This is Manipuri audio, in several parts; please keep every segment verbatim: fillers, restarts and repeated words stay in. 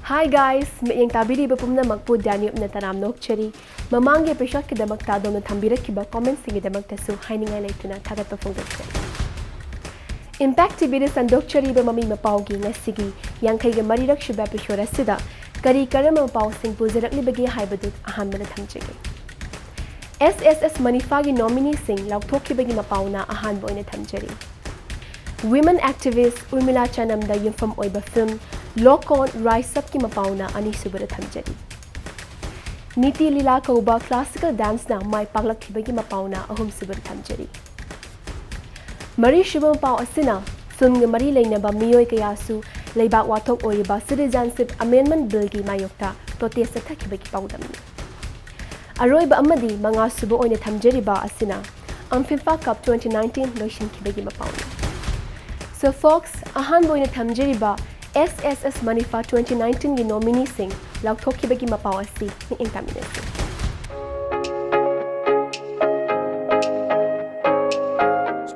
Hi guys! ꯃꯤꯠꯌꯦꯡ ꯇꯥꯕꯤꯔꯤꯕ ꯄꯨꯝꯅꯃꯛꯄꯨ ꯗ꯭ꯌꯥꯅ꯭ꯌꯨꯞꯅ ꯇꯔꯥꯝꯅ ꯑꯣꯛꯆꯔꯤ꯫ ꯃꯃꯥꯡꯒꯤ episode ꯀꯤꯗꯃꯛꯇ ꯑꯗꯣꯝꯅ ꯊꯝꯕꯤꯔꯛꯈꯤꯕ comment ꯁꯤꯡꯒꯤꯗꯃꯛꯇꯁꯨ ꯍꯥꯏꯅꯤꯡꯉꯥꯏ ꯂꯩꯇꯅ ꯊꯥꯒꯠꯄ ꯐꯣꯡꯗꯣꯛꯆꯔꯤ꯫ Impact T V ꯗ ꯁꯟꯗꯣꯛꯆꯔꯤꯕ ꯃꯃꯤ ꯃꯄꯥꯎꯒꯤ ꯉꯁꯤꯒꯤ ꯌꯥꯡꯈꯩꯒ ꯃꯔꯤꯔꯛ ꯁꯨꯕ episode ꯑꯁꯤꯗ ꯀꯔꯤ ꯀꯔꯝꯕ ꯃꯄꯥꯎꯁꯤꯡ ꯄꯨꯖꯔꯛꯂꯤꯕꯒꯦ ꯍꯥꯏꯕꯗꯨ ꯑꯍꯥꯟꯕꯗ ꯊꯝꯖꯒꯦ꯫ S S S ꯃꯅꯤꯐꯥꯒꯤ nominee ꯁꯤꯡ ꯂꯥꯎꯊꯣꯛꯈꯤꯕꯒꯤ ꯃꯄꯥꯎꯅ ꯑꯍꯥꯟꯕ ꯑꯣꯏꯅ ꯊꯝꯖꯔꯤ꯫ Women activist ꯎꯔꯃꯤꯂꯥ ꯆꯅꯝꯗ ꯌꯨꯝꯐꯝ ꯑꯣꯏꯕ film Lock On Rise Up ꯀꯤ ꯃꯄꯥꯎꯅ ꯑꯅꯤꯁꯨꯕꯗ ꯊꯝꯖꯔꯤ꯫ ꯅꯤꯇꯤ ꯂꯤꯂꯥ ꯀꯧꯕ classical dance ꯅ ꯃꯥꯏ ꯄꯥꯛꯂꯛꯈꯤꯕꯒꯤ ꯃꯄꯥꯎꯅ ꯑꯍꯨꯝꯁꯨꯕꯗ ꯊꯝꯖꯔꯤ꯫ ꯃꯔꯤꯁꯨꯕ ꯃꯄꯥꯎ ꯑꯁꯤꯅ film ꯒ ꯃꯔꯤ ꯂꯩꯅꯕ ꯃꯤꯑꯣꯏ ꯀꯌꯥꯁꯨ ꯂꯩꯕꯥꯛ ꯋꯥꯊꯣꯛ ꯑꯣꯏꯔꯤꯕ Citizenship Amendment Bill ꯒꯤ ꯃꯥꯌꯣꯛꯇ protest ꯆꯠꯊꯈꯤꯕꯒꯤ ꯄꯥꯎꯗꯝꯅꯤ꯫ ꯑꯔꯣꯏꯕ ꯑꯃꯗꯤ ꯃꯉꯥꯁꯨꯕ ꯑꯣꯏꯅ ꯊꯝꯖꯔꯤꯕ ꯑꯁꯤꯅ Unfifa Cup twenty nineteen ꯂꯣꯏꯁꯤꯟꯈꯤꯕꯒꯤ ꯃꯄꯥꯎꯅꯤ꯫ So folks, ꯑꯍꯥꯟꯕ ꯑꯣꯏꯅ ꯊꯝꯖꯔꯤꯕ S S S ꯃꯅꯤꯐꯥ twenty nineteen ꯒꯤ nominee ꯁꯤꯡ ꯂꯥꯎꯊꯣꯛꯈꯤꯕꯒꯤ ꯃꯄꯥꯎ ꯑꯁꯤ ꯃꯤꯠꯌꯦꯡ ꯇꯥꯃꯤꯟꯅꯁꯤ꯫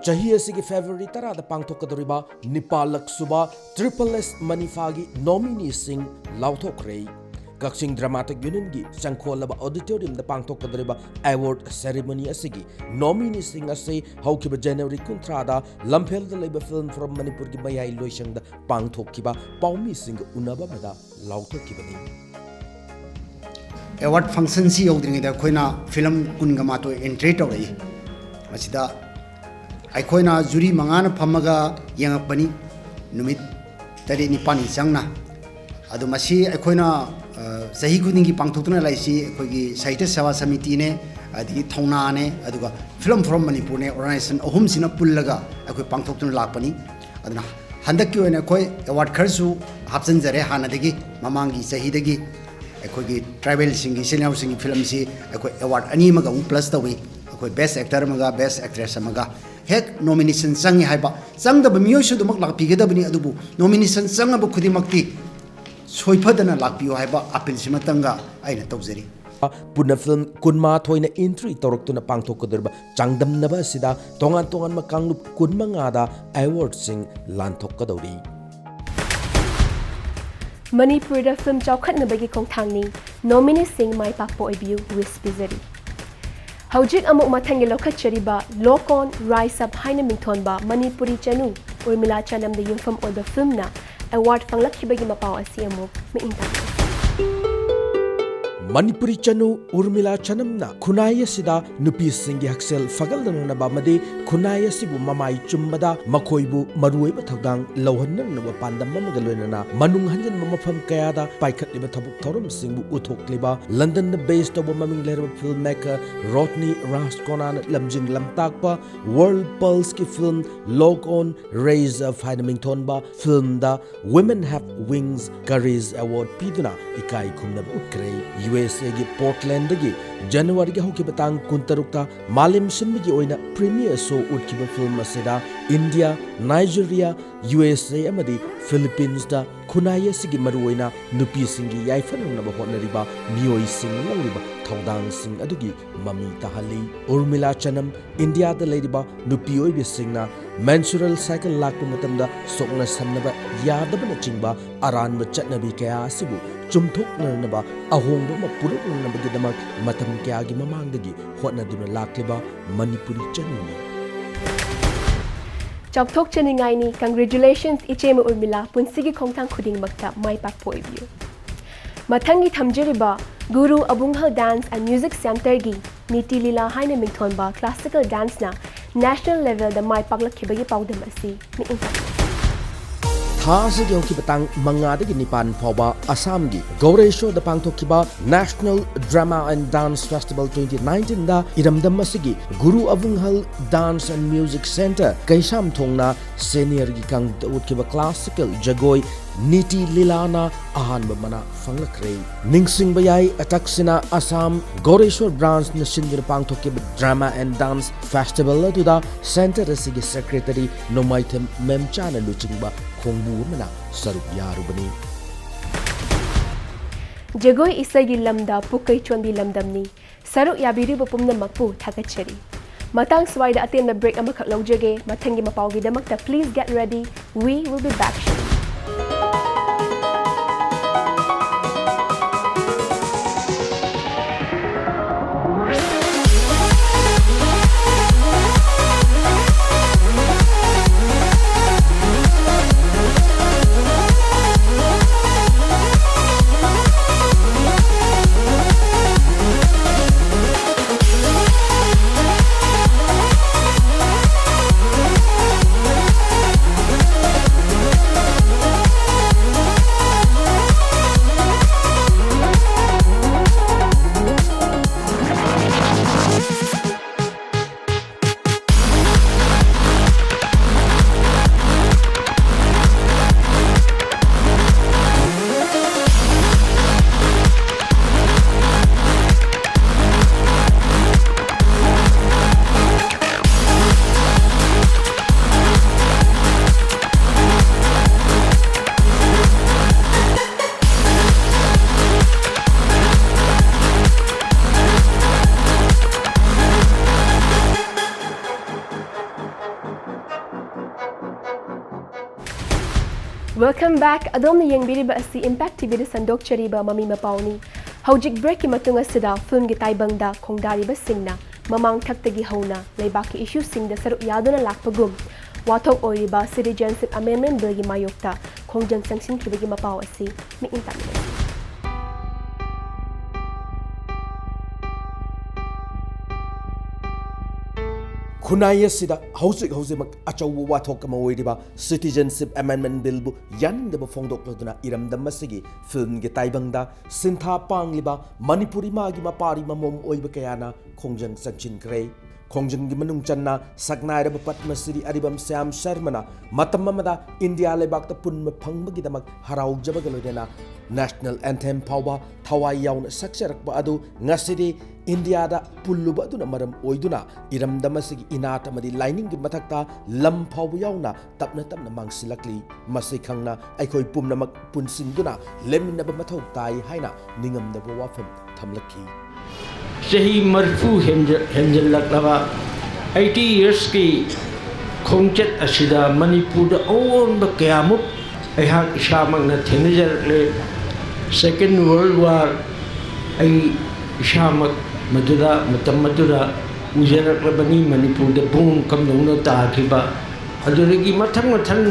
ꯆꯍꯤ ꯑꯁꯤꯒꯤ February ꯇꯔꯥꯗ ꯄꯥꯡꯊꯣꯛꯀꯗꯧꯔꯤꯕ ꯅꯤꯄꯥꯜꯂꯛ ꯁꯨꯕ Triple S ꯃꯅꯤꯐꯥꯒꯤ nominee ꯁꯤꯡ ꯂꯥꯎꯊꯣꯛꯈ꯭ꯔꯦ꯫ ꯀꯛꯆꯤꯡ Dramatic Union ꯒꯤ ꯆꯪꯈꯣꯜꯂꯕ auditorium ꯗ ꯄꯥꯡꯊꯣꯛꯀꯗꯧꯔꯤꯕ award ceremony ꯑꯁꯤꯒꯤ nominee ꯁꯤꯡ ꯑꯁꯤ ꯍꯧꯈꯤꯕ January ꯀꯨꯟꯊ꯭ꯔꯥꯗ ꯂꯝꯐꯦꯜꯗ ꯂꯩꯕ Film Forum ꯃꯅꯤꯄꯨꯔꯒꯤ ꯃꯌꯥꯏ ꯂꯣꯏꯁꯪꯗ ꯄꯥꯡꯊꯣꯛꯈꯤꯕ ꯄꯥꯎꯃꯤꯁꯤꯡꯒ ꯎꯅꯕ ꯑꯃꯗ ꯂꯥꯎꯊꯣꯛꯈꯤꯕꯅꯤ꯫ Award function ꯁꯤ ꯌꯧꯗ꯭ꯔꯤꯉꯩꯗ ꯑꯩꯈꯣꯏꯅ film ꯀꯨꯟꯒ ꯃꯥꯊꯣꯏ entry ꯇꯧꯔꯛꯏ꯫ ꯃꯁꯤꯗ ꯑꯩꯈꯣꯏꯅ jury ꯃꯉꯥꯅ ꯐꯝꯃꯒ ꯌꯦꯡꯉꯛꯄꯅꯤ, ꯅꯨꯃꯤꯠ ꯇꯔꯦꯠ ꯅꯤꯄꯥꯜꯅꯤ ꯆꯪꯅ꯫ ꯑꯗꯣ ꯃꯁꯤ ꯑꯩꯈꯣꯏꯅ, ꯑ, ꯆꯍꯤ ꯈꯨꯗꯤꯡꯒꯤ ꯄꯥꯡꯊꯣꯛꯇꯨꯅ ꯂꯥꯛꯏꯁꯤ ꯑꯩꯈꯣꯏꯒꯤ ꯁꯥꯍꯤꯇ꯭ꯌ ꯁꯦꯕꯥ ꯁꯃꯤꯇꯤꯅꯦ, ꯑꯗꯒꯤ ꯊꯧꯅꯥꯅꯦ, ꯑꯗꯨꯒ Film Forum ꯃꯅꯤꯄꯨꯔꯅꯦ, organization ꯑꯍꯨꯝꯁꯤꯅ ꯄꯨꯜꯂꯒ ꯑꯩꯈꯣꯏ ꯄꯥꯡꯊꯣꯛꯇꯨꯅ ꯂꯥꯛꯄꯅꯤ꯫ ꯑꯗꯨꯅ ꯍꯟꯗꯛꯀꯤ ꯑꯣꯏꯅ ꯑꯩꯈꯣꯏ award ꯈꯔꯁꯨ ꯍꯥꯞꯆꯤꯟꯖꯔꯦ ꯍꯥꯟꯅꯗꯒꯤ, ꯃꯃꯥꯡꯒꯤ ꯆꯍꯤꯗꯒꯤ꯫ ꯑꯩꯈꯣꯏꯒꯤ tribal ꯁꯤꯡꯒꯤ, ꯏꯆꯤꯜ ꯏꯅꯥꯎꯁꯤꯡꯒꯤ film ꯁꯤ ꯑꯩꯈꯣꯏ award ꯑꯅꯤ ꯑꯃꯒ ꯑꯃꯨꯛ plus ꯇꯧꯏ꯫ ꯑꯩꯈꯣꯏ best actor ꯑꯃꯒ best actress ꯑꯃꯒ꯫ ꯍꯦꯛ nomination ꯆꯪꯉꯤ ꯍꯥꯏꯕ, ꯆꯪꯗꯕ ꯃꯤꯑꯣꯏꯁꯨ ꯑꯗꯨꯃꯛ ꯂꯥꯛꯄꯤꯒꯗꯕꯅꯤ, ꯑꯗꯨꯕꯨ nomination ꯆꯪꯉꯕ ꯈꯨꯗꯤꯡꯃꯛꯇꯤ ꯁꯣꯏꯐꯗꯅ ꯂꯥꯛꯄꯤꯌꯨ ꯍꯥꯏꯕ appeal ꯁꯤꯃꯇꯪꯒ ꯑꯩꯅ ꯇꯧꯖꯔꯤ꯫ ꯄꯨꯟꯅ film ꯀꯨꯟꯃꯥꯊꯣꯏꯅ entry ꯇꯧꯔꯛꯇꯨꯅ ꯄꯥꯡꯊꯣꯛꯀꯗꯧꯔꯤꯕ ꯆꯥꯡꯗꯝꯅꯕ ꯑꯁꯤꯗ ꯇꯣꯉꯥꯟ ꯇꯣꯉꯥꯟꯕ ꯀꯥꯡꯂꯨꯞ ꯀꯨꯟꯃꯉꯥꯗ award ꯁꯤꯡ ꯂꯥꯟꯊꯣꯛꯀꯗꯧꯔꯤ꯫ ꯃꯅꯤꯄꯨꯔꯗ ꯐꯤꯜꯝ ꯆꯥꯎꯈꯠꯅꯕꯒꯤ ꯈꯣꯡꯊꯥꯡꯅꯤ, ꯅꯣꯃꯤꯅꯤꯁꯤꯡ ꯃꯥꯏ ꯄꯥꯛꯄ ꯑꯣꯏꯕꯤꯌꯨ wish ꯄꯤꯖꯔꯤ꯫ ꯍꯧꯖꯤꯛ ꯑꯃꯨꯛ ꯃꯊꯪꯒꯤ ꯂꯧꯈꯠꯆꯔꯤꯕ Lock On, Rise Up ꯍꯥꯏꯅ ꯃꯤꯡꯊꯣꯟꯕ ꯃꯅꯤꯄꯨꯔꯤ ꯆꯅꯨ ꯎꯔꯃꯤꯂꯥ ꯆꯅꯝꯗ ꯌꯨꯝꯐꯝ ꯑꯣꯏꯕ ꯐꯤꯜꯝꯅ ꯑꯦꯋꯥꯔꯗ ꯐꯪꯂꯛꯈꯤꯕꯒꯤ ꯃꯄꯥꯎ ꯑꯁꯤ ꯑꯃꯨꯛ ꯃꯤꯠꯌꯦꯡ ꯇꯥꯛꯄꯤꯌꯨ꯫ ꯃꯅꯤꯄꯨꯔꯤ ꯆꯅꯨ ꯎꯔꯃꯤꯂꯥ ꯆꯅꯝꯅ ꯈꯨꯟꯅꯥꯏ ꯑꯁꯤꯗ ꯅꯨꯄꯤꯁꯤꯡꯒꯤ ꯍꯛꯁꯦꯜ ꯐꯒꯠꯅꯅꯕ ꯑꯃꯗꯤ ꯈꯨꯟꯅꯥꯏ ꯑꯁꯤꯕꯨ ꯃꯃꯥꯏ ꯆꯨꯝꯕꯗ ꯃꯈꯣꯏꯕꯨ ꯃꯔꯨꯑꯣꯏꯕ ꯊꯧꯗꯥꯡ ꯂꯧꯍꯟꯅꯅꯕ ꯄꯥꯟꯗꯝ ꯑꯃꯒ ꯂꯣꯏꯅꯅ ꯃꯅꯨꯡ ꯍꯟꯖꯤꯟꯕ ꯃꯐꯝ ꯀꯌꯥꯗ ꯄꯥꯏꯈꯠꯂꯤꯕ ꯊꯕꯛ ꯊꯧꯔꯝꯁꯤꯡꯕꯨ ꯎꯠꯊꯣꯛꯂꯤꯕ ꯂꯟꯗꯟꯗ ꯕꯦꯁ ꯇꯧꯕ ꯃꯃꯤꯡ ꯂꯩꯔꯕ ꯐꯤꯜꯝ ꯃꯦꯀꯔ ꯔꯣꯗꯅꯤ ꯔꯥꯖꯀꯣꯅꯥꯅ ꯂꯝꯖꯤꯡ ꯂꯝꯇꯥꯛꯄ ꯋꯥꯔꯜꯗ ꯄꯜꯁꯀꯤ film Lock On, Rise Up ꯍꯥꯏꯅ ꯃꯤꯡꯊꯣꯟꯕ ꯐꯤꯜꯝꯗ Women Have Wings Courage Award ꯄꯤꯗꯨꯅ ꯏꯀꯥꯏ ꯈꯨꯝꯅꯕ ꯎꯠꯈ꯭ꯔꯦ꯫ ꯌꯨ ꯑꯦꯁ ꯑꯦꯒꯤ ꯄꯣꯔꯇꯂꯦꯟꯗꯒꯤ ꯖꯅꯋꯥꯔꯤꯒꯤ ꯍꯧꯈꯤꯕ ꯇꯥꯡ ꯀꯨꯟꯇꯔꯨꯛꯇ ꯃꯥꯂꯦꯝ ꯁꯤꯟꯕꯒꯤ ꯑꯣꯏꯅ ꯄ꯭ꯔꯤꯃꯤꯌꯔ ꯁꯣ ꯎꯠꯈꯤꯕ ꯐꯤꯜꯝ ꯑꯁꯤꯗ ꯏꯟꯗꯤꯌꯥ, ꯅꯥꯏꯖꯦꯔꯤꯌꯥ, ꯌꯨ ꯑꯦꯁ ꯑꯦ ꯑꯃꯗꯤ ꯐꯤꯂꯤꯄꯤꯟꯁꯇ ꯈꯨꯟꯅꯥꯏ ꯑꯁꯤꯒꯤ ꯃꯔꯨꯑꯣꯏꯅ ꯅꯨꯄꯤꯁꯤꯡꯒꯤ ꯌꯥꯏꯐꯅꯅꯕ ꯍꯣꯠꯅꯔꯤꯕ ꯃꯤꯑꯣꯏꯁꯤꯡꯅ ꯂꯧꯔꯤꯕ ꯊꯧꯗꯥꯡꯁꯤꯡ ꯑꯗꯨꯒꯤ ꯃꯃꯤ ꯇꯥꯍꯜꯂꯤ꯫ ꯎꯔꯃꯤꯂꯥ ꯆꯅꯝ ꯏꯟꯗꯤꯌꯥꯗ ꯂꯩꯔꯤꯕ ꯅꯨꯄꯤ ꯑꯣꯏꯕꯤꯁꯤꯡꯅ menstrual cycle ꯂꯥꯛꯄ ꯃꯇꯝꯗ ꯁꯣꯛꯅ ꯁꯝꯅꯕ ꯌꯥꯗꯕꯅꯆꯤꯡꯕ ꯑꯔꯥꯟꯕ ꯆꯠꯅꯕꯤ ꯀꯌꯥ ꯑꯁꯤꯕꯨ ꯆꯨꯝꯊꯣꯛꯅꯅꯕ ꯑꯍꯣꯡꯕ ꯑꯃ ꯄꯨꯔꯛꯅꯅꯕꯒꯤꯗꯃꯛ ꯃꯇꯝ ꯀꯌꯥꯒꯤ ꯃꯃꯥꯡꯗꯒꯤ ꯍꯣꯠꯅꯗꯨꯅ ꯂꯥꯛꯂꯤꯕ ꯃꯅꯤꯄꯨꯔꯤ ꯆꯅꯨꯅꯤ꯫ ꯆꯥꯎꯊꯣꯛꯆꯅꯤꯡꯉꯥꯏꯅꯤ꯫ Congratulations, ꯏꯆꯦꯃ ꯎꯔꯃꯤꯂꯥ, ꯄꯨꯟꯁꯤꯒꯤ ꯈꯣꯡꯊꯥꯡ ꯈꯨꯗꯤꯡꯃꯛꯇ ꯃꯥꯏ ꯄꯥꯛꯄ ꯑꯣꯏꯕꯤꯌꯨ꯫ ꯃꯊꯪꯒꯤ ꯊꯝꯖꯔꯤꯕ ꯒꯨꯔꯨ ꯑꯕꯨꯡꯍꯜ Dance and Music Centreꯒꯤ ꯅꯤꯇꯤ ꯂꯤꯂꯥ ꯍꯥꯏꯅ ꯃꯤꯡꯊꯣꯟꯕ classical danceꯅ national levelꯗ ꯃꯥꯏ ꯄꯥꯛꯂꯛꯈꯤꯕꯒꯤ ꯄꯥꯎꯗꯝ ꯑꯁꯤ ꯃꯤꯠꯌꯦꯡ ꯇꯥꯛꯄꯤꯌꯨ꯫ ꯊꯥ ꯑꯁꯤꯒꯤ ꯍꯧꯈꯤꯕ ꯇꯥꯡ ꯃꯉꯥꯗꯒꯤ ꯅꯤꯄꯥꯟ ꯐꯥꯎꯕ ꯑꯁꯥꯝꯒꯤ ꯒꯧꯔꯦꯁꯣꯔꯗ ꯄꯥꯡꯊꯣꯛꯈꯤꯕ National Drama and Dance Festival twenty nineteenꯗ ꯏꯔꯝꯗꯝ ꯑꯁꯤꯒꯤ ꯒꯨꯔꯨ ꯑꯕꯨꯡꯍꯜ Dance and Music Centre ꯀꯩꯁꯥꯝꯊꯣꯡꯅ seniorꯒꯤ ꯀꯥꯡꯂꯨꯞꯇ ꯎꯠꯈꯤꯕ classical ꯖꯒꯣꯏ ꯅꯤꯇꯤ ꯂꯤꯂꯥꯅ ꯑꯍꯥꯟꯕ ꯃꯅꯥ ꯐꯪꯂꯛꯈ꯭ꯔꯦ꯫ ꯅꯤꯡꯁꯤꯡꯕ ꯌꯥꯏ, ꯑꯇꯛꯁꯤꯅ ꯑꯁꯥꯝ ꯒꯧꯔꯦꯁꯣꯔ branchꯅ ꯁꯤꯟꯗꯨꯅ ꯄꯥꯡꯊꯣꯛꯈꯤꯕ Drama and Dance Festival ꯑꯗꯨꯗ centre ꯑꯁꯤꯒꯤ secretary ꯅꯣꯡꯃꯥꯏꯊꯦꯝ ꯃꯦꯝꯆꯥꯅ ꯂꯨꯆꯤꯡꯕ ꯈꯣꯡꯕꯨ ꯑꯃꯅ ꯁꯔꯨꯛ ꯌꯥꯔꯨꯕꯅꯤ꯫ ꯖꯒꯣꯏ ꯏꯁꯩꯒꯤ ꯂꯝꯗ ꯄꯨꯀꯩ ꯆꯣꯟꯕꯤ ꯂꯝꯗꯝꯅꯤ꯫ ꯁꯔꯨꯛ ꯌꯥꯕꯤꯔꯤꯕ ꯄꯨꯝꯅꯃꯛꯄꯨ ꯊꯥꯒꯠꯆꯔꯤ꯫ ꯃꯇꯥꯡ ꯁ꯭ꯋꯥꯏꯗ ꯑꯇꯦꯟꯕ break ꯑꯃꯈꯛ ꯂꯧꯖꯒꯦ꯫ ꯃꯊꯪꯒꯤ ꯃꯄꯥꯎꯒꯤꯗꯃꯛꯇ please get ready. We will be back soon. Welcome back. ꯑꯗꯣꯝꯅ ꯌꯦꯡꯕꯤꯔꯤꯕ ꯑꯁꯤ Impact ꯇꯤꯚꯤꯗ ꯁꯟꯗꯣꯛꯆꯔꯤꯕ ꯃꯃꯤ ꯃꯄꯥꯎꯅꯤ꯫ ꯍꯧꯖꯤꯛ break ꯀꯤ ꯃꯇꯨꯡ ꯑꯁꯤꯗ film ꯒꯤ ꯇꯥꯏꯕꯪꯗ ꯈꯣꯡꯗꯥꯔꯤꯕꯁꯤꯡꯅ ꯃꯃꯥꯡ ꯊꯛꯇꯒꯤ ꯍꯧꯅ ꯂꯩꯕꯥꯛꯀꯤ issue ꯁꯤꯡꯗ ꯁꯔꯨꯛ ꯌꯥꯗꯨꯅ ꯂꯥꯛꯄꯒꯨꯝ, ꯋꯥꯊꯣꯛ ꯑꯣꯏꯔꯤꯕ Citizenship Amendment Bill ꯒꯤ ꯃꯥꯌꯣꯛꯇ ꯈꯣꯡꯖꯪ ꯆꯪꯁꯤꯟꯈꯤꯕꯒꯤ ꯃꯄꯥꯎ ꯑꯁꯤ ꯃꯤꯠꯌꯦꯡ ꯇꯥꯃꯤꯟꯅꯁꯤ꯫ ꯈꯨꯟꯅꯥꯏ ꯑꯁꯤꯗ ꯍꯧꯖꯤꯛ ꯍꯧꯖꯤꯛꯃꯛ ꯑꯆꯧꯕ ꯋꯥꯊꯣꯛ ꯑꯃ ꯑꯣꯏꯔꯤꯕ Citizenship Amendment Bill ꯕꯨ ꯌꯥꯅꯤꯡꯗꯕ ꯐꯣꯡꯗꯣꯛꯂꯗꯨꯅ ꯏꯔꯝꯗꯝ ꯑꯁꯤꯒꯤ film ꯒꯤ ꯇꯥꯏꯕꯪꯗ ꯁꯤꯟꯊꯥ ꯄꯥꯡꯂꯤꯕ ꯃꯅꯤꯄꯨꯔ ꯏꯃꯥꯒꯤ ꯃꯄꯥꯔꯤ ꯃꯃꯣꯝ ꯑꯣꯏꯕ ꯀꯌꯥꯅ ꯈꯣꯡꯖꯪ ꯆꯪꯁꯤꯟꯈ꯭ꯔꯦ꯫ ꯈꯣꯡꯖꯪꯒꯤ ꯃꯅꯨꯡ ꯆꯟꯅ ꯁꯛꯅꯥꯏꯔꯕ ꯄꯗꯃ ꯁ꯭ꯔꯤ ꯑꯔꯤꯕꯝ ꯁ꯭ꯌꯥꯝ ꯁꯔꯃꯅ ꯃꯇꯝ ꯑꯃꯗ ꯏꯟꯗꯤꯌꯥ ꯂꯩꯕꯥꯛꯇ ꯄꯨꯟꯕ ꯐꯪꯕꯒꯤꯗꯃꯛ ꯍꯔꯥꯎꯖꯕꯒ ꯂꯣꯏꯅꯅ National Anthem ꯐꯥꯎꯕ ꯊꯋꯥꯏ ꯌꯥꯎꯅ ꯁꯛꯆꯔꯛꯄ ꯑꯗꯨ ꯉꯁꯤꯗꯤ ꯏꯟꯗꯤꯌꯥꯗ ꯄꯨꯜꯂꯨꯕ ꯑꯗꯨꯅ ꯃꯔꯝ ꯑꯣꯏꯗꯨꯅ ꯏꯔꯝꯗꯝ ꯑꯁꯤꯒꯤ ꯏꯅꯥꯠ ꯑꯃꯗꯤ ꯂꯥꯏꯅꯤꯡꯒꯤ ꯃꯊꯛꯇ ꯂꯝ ꯐꯥꯎꯕ ꯌꯥꯎꯅ ꯇꯞꯅ ꯇꯞꯅ ꯃꯥꯡꯁꯤꯜꯂꯛꯂꯤ꯫ ꯃꯁꯤ ꯈꯪꯅ ꯑꯩꯈꯣꯏ ꯄꯨꯝꯅꯃꯛ ꯄꯨꯟꯁꯤꯟꯗꯨꯅ ꯂꯦꯞꯃꯤꯟꯅꯕ ꯃꯊꯧ ꯇꯥꯏ ꯍꯥꯏꯅ ꯅꯤꯡꯉꯝꯗꯕ ꯋꯥꯐꯝ ꯊꯝꯂꯛꯈꯤ꯫ ꯆꯍꯤ ꯃꯔꯤꯐꯨ ꯍꯦꯟꯖ-, ꯍꯦꯟꯖꯜꯂꯛꯂꯕ, eighty years ꯀꯤ ꯈꯣꯡꯆꯠ ꯑꯁꯤꯗ ꯃꯅꯤꯄꯨꯔꯗ ꯑꯑꯣꯟꯕ ꯀꯌꯥꯃꯨꯛ ꯑꯩꯍꯥꯛ ꯏꯁꯥꯃꯛꯅ ꯊꯦꯡꯅꯖꯔꯛꯂꯦ꯫ Second World War ꯑꯩ ꯏꯁꯥꯃꯛ ꯃꯗꯨꯗ, ꯃꯇꯝ ꯑꯗꯨꯗ ꯎꯖꯔꯛꯂꯕꯅꯤ꯫ ꯃꯅꯤꯄꯨꯔꯗ ꯕꯣꯝ ꯀꯝꯗꯧꯅ ꯇꯥꯈꯤꯕ, ꯑꯗꯨꯗꯒꯤ ꯃꯊꯪ ꯃꯊꯪ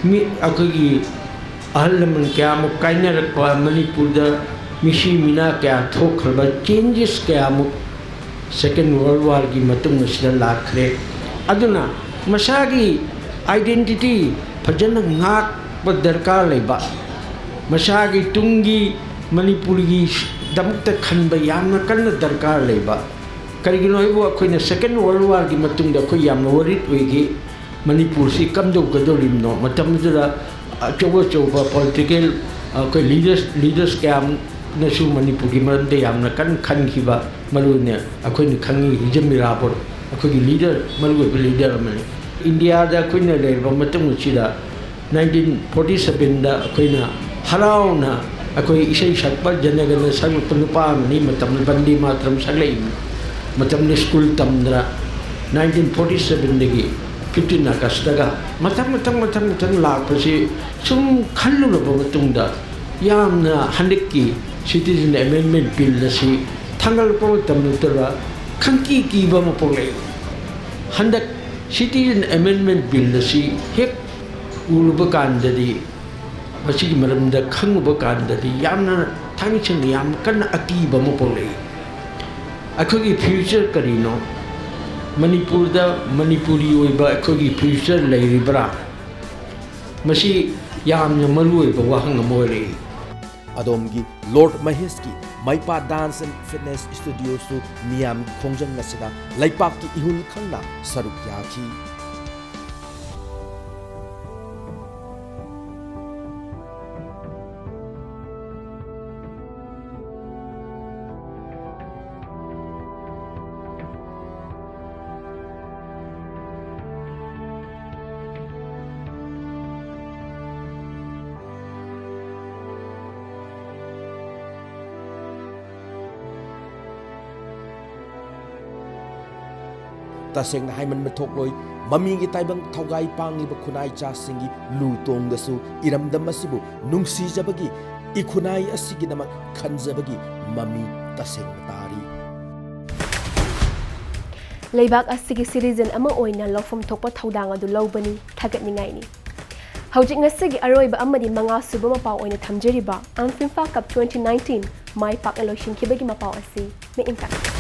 ꯃꯤ, ꯑꯩꯈꯣꯏꯒꯤ ꯑꯍꯜ ꯂꯃꯟ ꯀꯌꯥꯃꯨꯛ ꯀꯥꯏꯅꯔꯛꯄ, ꯃꯅꯤꯄꯨꯔꯗ ꯃꯤꯁꯤ ꯃꯤꯅꯥ ꯀꯌꯥ ꯊꯣꯛꯈ꯭ꯔꯕ, changes ꯀꯌꯥꯃꯨꯛ Second World War ꯒꯤ ꯃꯇꯨꯡ ꯑꯁꯤꯗ ꯂꯥꯛꯈ꯭ꯔꯦ꯫ ꯑꯗꯨꯅ ꯃꯁꯥꯒꯤ identity ꯐꯖꯅ ꯉꯥꯛꯄ ꯗꯔꯀꯥꯔ ꯂꯩꯕ, ꯃꯁꯥꯒꯤ ꯇꯨꯡꯒꯤ ꯃꯅꯤꯄꯨꯔꯒꯤꯗꯃꯛꯇ ꯈꯟꯕ ꯌꯥꯝꯅ ꯀꯟꯅ ꯗꯔꯀꯥꯔ ꯂꯩꯕ꯫ ꯀꯔꯤꯒꯤꯅꯣ ꯍꯥꯏꯕꯨ ꯑꯩꯈꯣꯏꯅ Second World War ꯒꯤ ꯃꯇꯨꯡꯗ ꯑꯩꯈꯣꯏ ꯌꯥꯝꯅ worried ꯑꯣꯏꯈꯤ꯫ ꯃꯅꯤꯄꯨꯔꯁꯤ ꯀꯝꯗꯧꯒꯗꯧꯔꯤꯕꯅꯣ? ꯃꯇꯝꯗꯨꯗ ꯑꯆꯧ ꯑꯆꯧꯕ political, ꯑꯩꯈꯣꯏ leaders, leaders ꯀꯌꯥꯅꯁꯨ ꯃꯅꯤꯄꯨꯔꯒꯤ ꯃꯔꯝꯗ ꯌꯥꯝꯅ ꯀꯟꯅ ꯈꯟꯈꯤꯕ, ꯃꯔꯨ ꯑꯣꯏꯅ ꯑꯩꯈꯣꯏꯅ ꯈꯪꯉꯤ ꯍꯤꯖꯝ ꯏꯔꯥꯕꯣꯠ, ꯑꯩꯈꯣꯏꯒꯤ leader, ꯃꯔꯨ ꯑꯣꯏꯕ leader ꯑꯃꯅꯤ꯫ ꯏꯟꯗꯤꯌꯥꯗ ꯑꯩꯈꯣꯏꯅ ꯂꯩꯔꯕ ꯃꯇꯨꯡ ꯑꯁꯤꯗ nineteen forty seven ꯗ ꯑꯩꯈꯣꯏꯅ ꯍꯔꯥꯎꯅ ꯑꯩꯈꯣꯏ ꯏꯁꯩ ꯁꯛꯄ, ꯖꯅꯒꯅ ꯁꯛꯂꯛꯄ ꯅꯨꯄꯥ ꯑꯃꯅꯤ꯫ ꯃꯇꯝꯗ ꯕꯟꯗꯦ ꯃꯥꯇꯔꯝ ꯁꯛꯂꯛꯏ꯫ ꯃꯇꯝꯗ school ꯇꯝꯗꯅ nineteen forty seven ꯗꯒꯤ ꯐꯤꯐꯇꯤꯟ ꯑꯥꯒꯁꯇꯒ ꯃꯊꯪ ꯃꯊꯪ ꯃꯊꯪ ꯃꯊꯪ ꯂꯥꯛꯄꯁꯤ ꯁꯨꯝ ꯈꯜꯂꯨꯔꯕ ꯃꯇꯨꯡꯗ, ꯌꯥꯝꯅ ꯍꯟꯗꯛꯀꯤ Citizen Amendment Bill ꯑꯁꯤ ꯊꯥꯡꯒꯠꯂꯛꯄ ꯃꯇꯝꯗꯨꯗ ꯈꯪꯀꯤ ꯀꯤꯕ ꯑꯃ ꯄꯣꯛꯂꯛꯏ꯫ ꯍꯟꯗꯛ Citizen Amendment Bill ꯑꯁꯤ ꯍꯦꯛ ꯎꯔꯨꯕ ꯀꯥꯟꯗꯗꯤ, ꯃꯁꯤꯒꯤ ꯃꯔꯝꯗ ꯈꯪꯉꯨꯕ ꯀꯥꯟꯗꯗꯤ ꯌꯥꯝꯅ, ꯊꯥꯡꯒꯩ ꯁꯦꯡꯅ ꯌꯥꯝ ꯀꯟꯅ ꯑꯀꯤꯕ ꯑꯃ ꯄꯣꯛꯂꯛꯏ꯫ ꯑꯩꯈꯣꯏꯒꯤ future ꯀꯔꯤꯅꯣ? ꯃꯅꯤꯄꯨꯔꯗ ꯃꯅꯤꯄꯨꯔꯤ ꯑꯣꯏꯕ ꯑꯩꯈꯣꯏꯒꯤ future ꯂꯩꯔꯤꯕ꯭ꯔꯥ? ꯃꯁꯤ ꯌꯥꯝꯅ ꯃꯔꯨꯑꯣꯏꯕ ꯋꯥꯍꯪ ꯑꯃ ꯑꯣꯏꯔꯛꯏ꯫ ꯑꯗꯣꯝꯒꯤ Lord ꯃꯍꯦꯁꯀꯤ ꯃꯩꯄꯥ Dance and Fitness Studioꯁꯨ ꯃꯤꯌꯥꯝꯒꯤ ꯈꯣꯡꯖꯪ ꯑꯁꯤꯗ ꯂꯩꯄꯥꯛꯀꯤ ꯏꯍꯨꯜ ꯈꯪꯅ ꯁꯔꯨꯛ ꯌꯥꯈꯤ꯫ ꯇꯁꯦꯡꯅ ꯍꯥꯏꯃꯟꯕ ꯊꯣꯛꯂꯣꯏ, ꯃꯃꯤꯒꯤ ꯇꯥꯏꯕꯪ ꯊꯧꯒꯥꯏ ꯄꯥꯡꯂꯤꯕ ꯈꯨꯟꯅꯥꯏ ꯆꯥꯁꯤꯡꯒꯤ ꯂꯨ ꯇꯣꯡꯗꯁꯨ ꯏꯔꯝꯗꯝ ꯑꯁꯤꯕꯨ ꯅꯨꯡꯁꯤꯖꯕꯒꯤ, ꯏꯈꯨꯟꯅꯥꯏ ꯑꯁꯤꯒꯤꯗꯃꯛ ꯈꯟꯖꯕꯒꯤ ꯃꯃꯤ ꯇꯁꯦꯡꯅ ꯇꯥꯔꯤ꯫ ꯂꯩꯕꯥꯛ ꯑꯁꯤꯒꯤ citizen ꯑꯃ ꯑꯣꯏꯅ ꯂꯧꯐꯝ ꯊꯣꯛꯄ ꯊꯧꯗꯥꯡ ꯑꯗꯨ ꯂꯧꯕꯅꯤ, ꯊꯥꯒꯠꯅꯤꯡꯉꯥꯏꯅꯤ꯫ ꯍꯧꯖꯤꯛ ꯉꯁꯤꯒꯤ ꯑꯔꯣꯏꯕ ꯑꯃꯗꯤ ꯃꯉꯥ ꯁꯨꯕ ꯃꯄꯥꯎ ꯑꯣꯏꯅ ꯊꯝꯖꯔꯤꯕ ꯑꯝꯐꯤꯐꯥ ꯀꯞ twenty nineteen ꯃꯥꯏ ꯄꯥꯛꯅ ꯂꯣꯏꯁꯤꯟꯈꯤꯕꯒꯤ ꯃꯄꯥꯎ ꯑꯁꯤ ꯃꯤꯠꯌꯦꯡ ꯇꯥꯛꯄꯤꯌꯨ꯫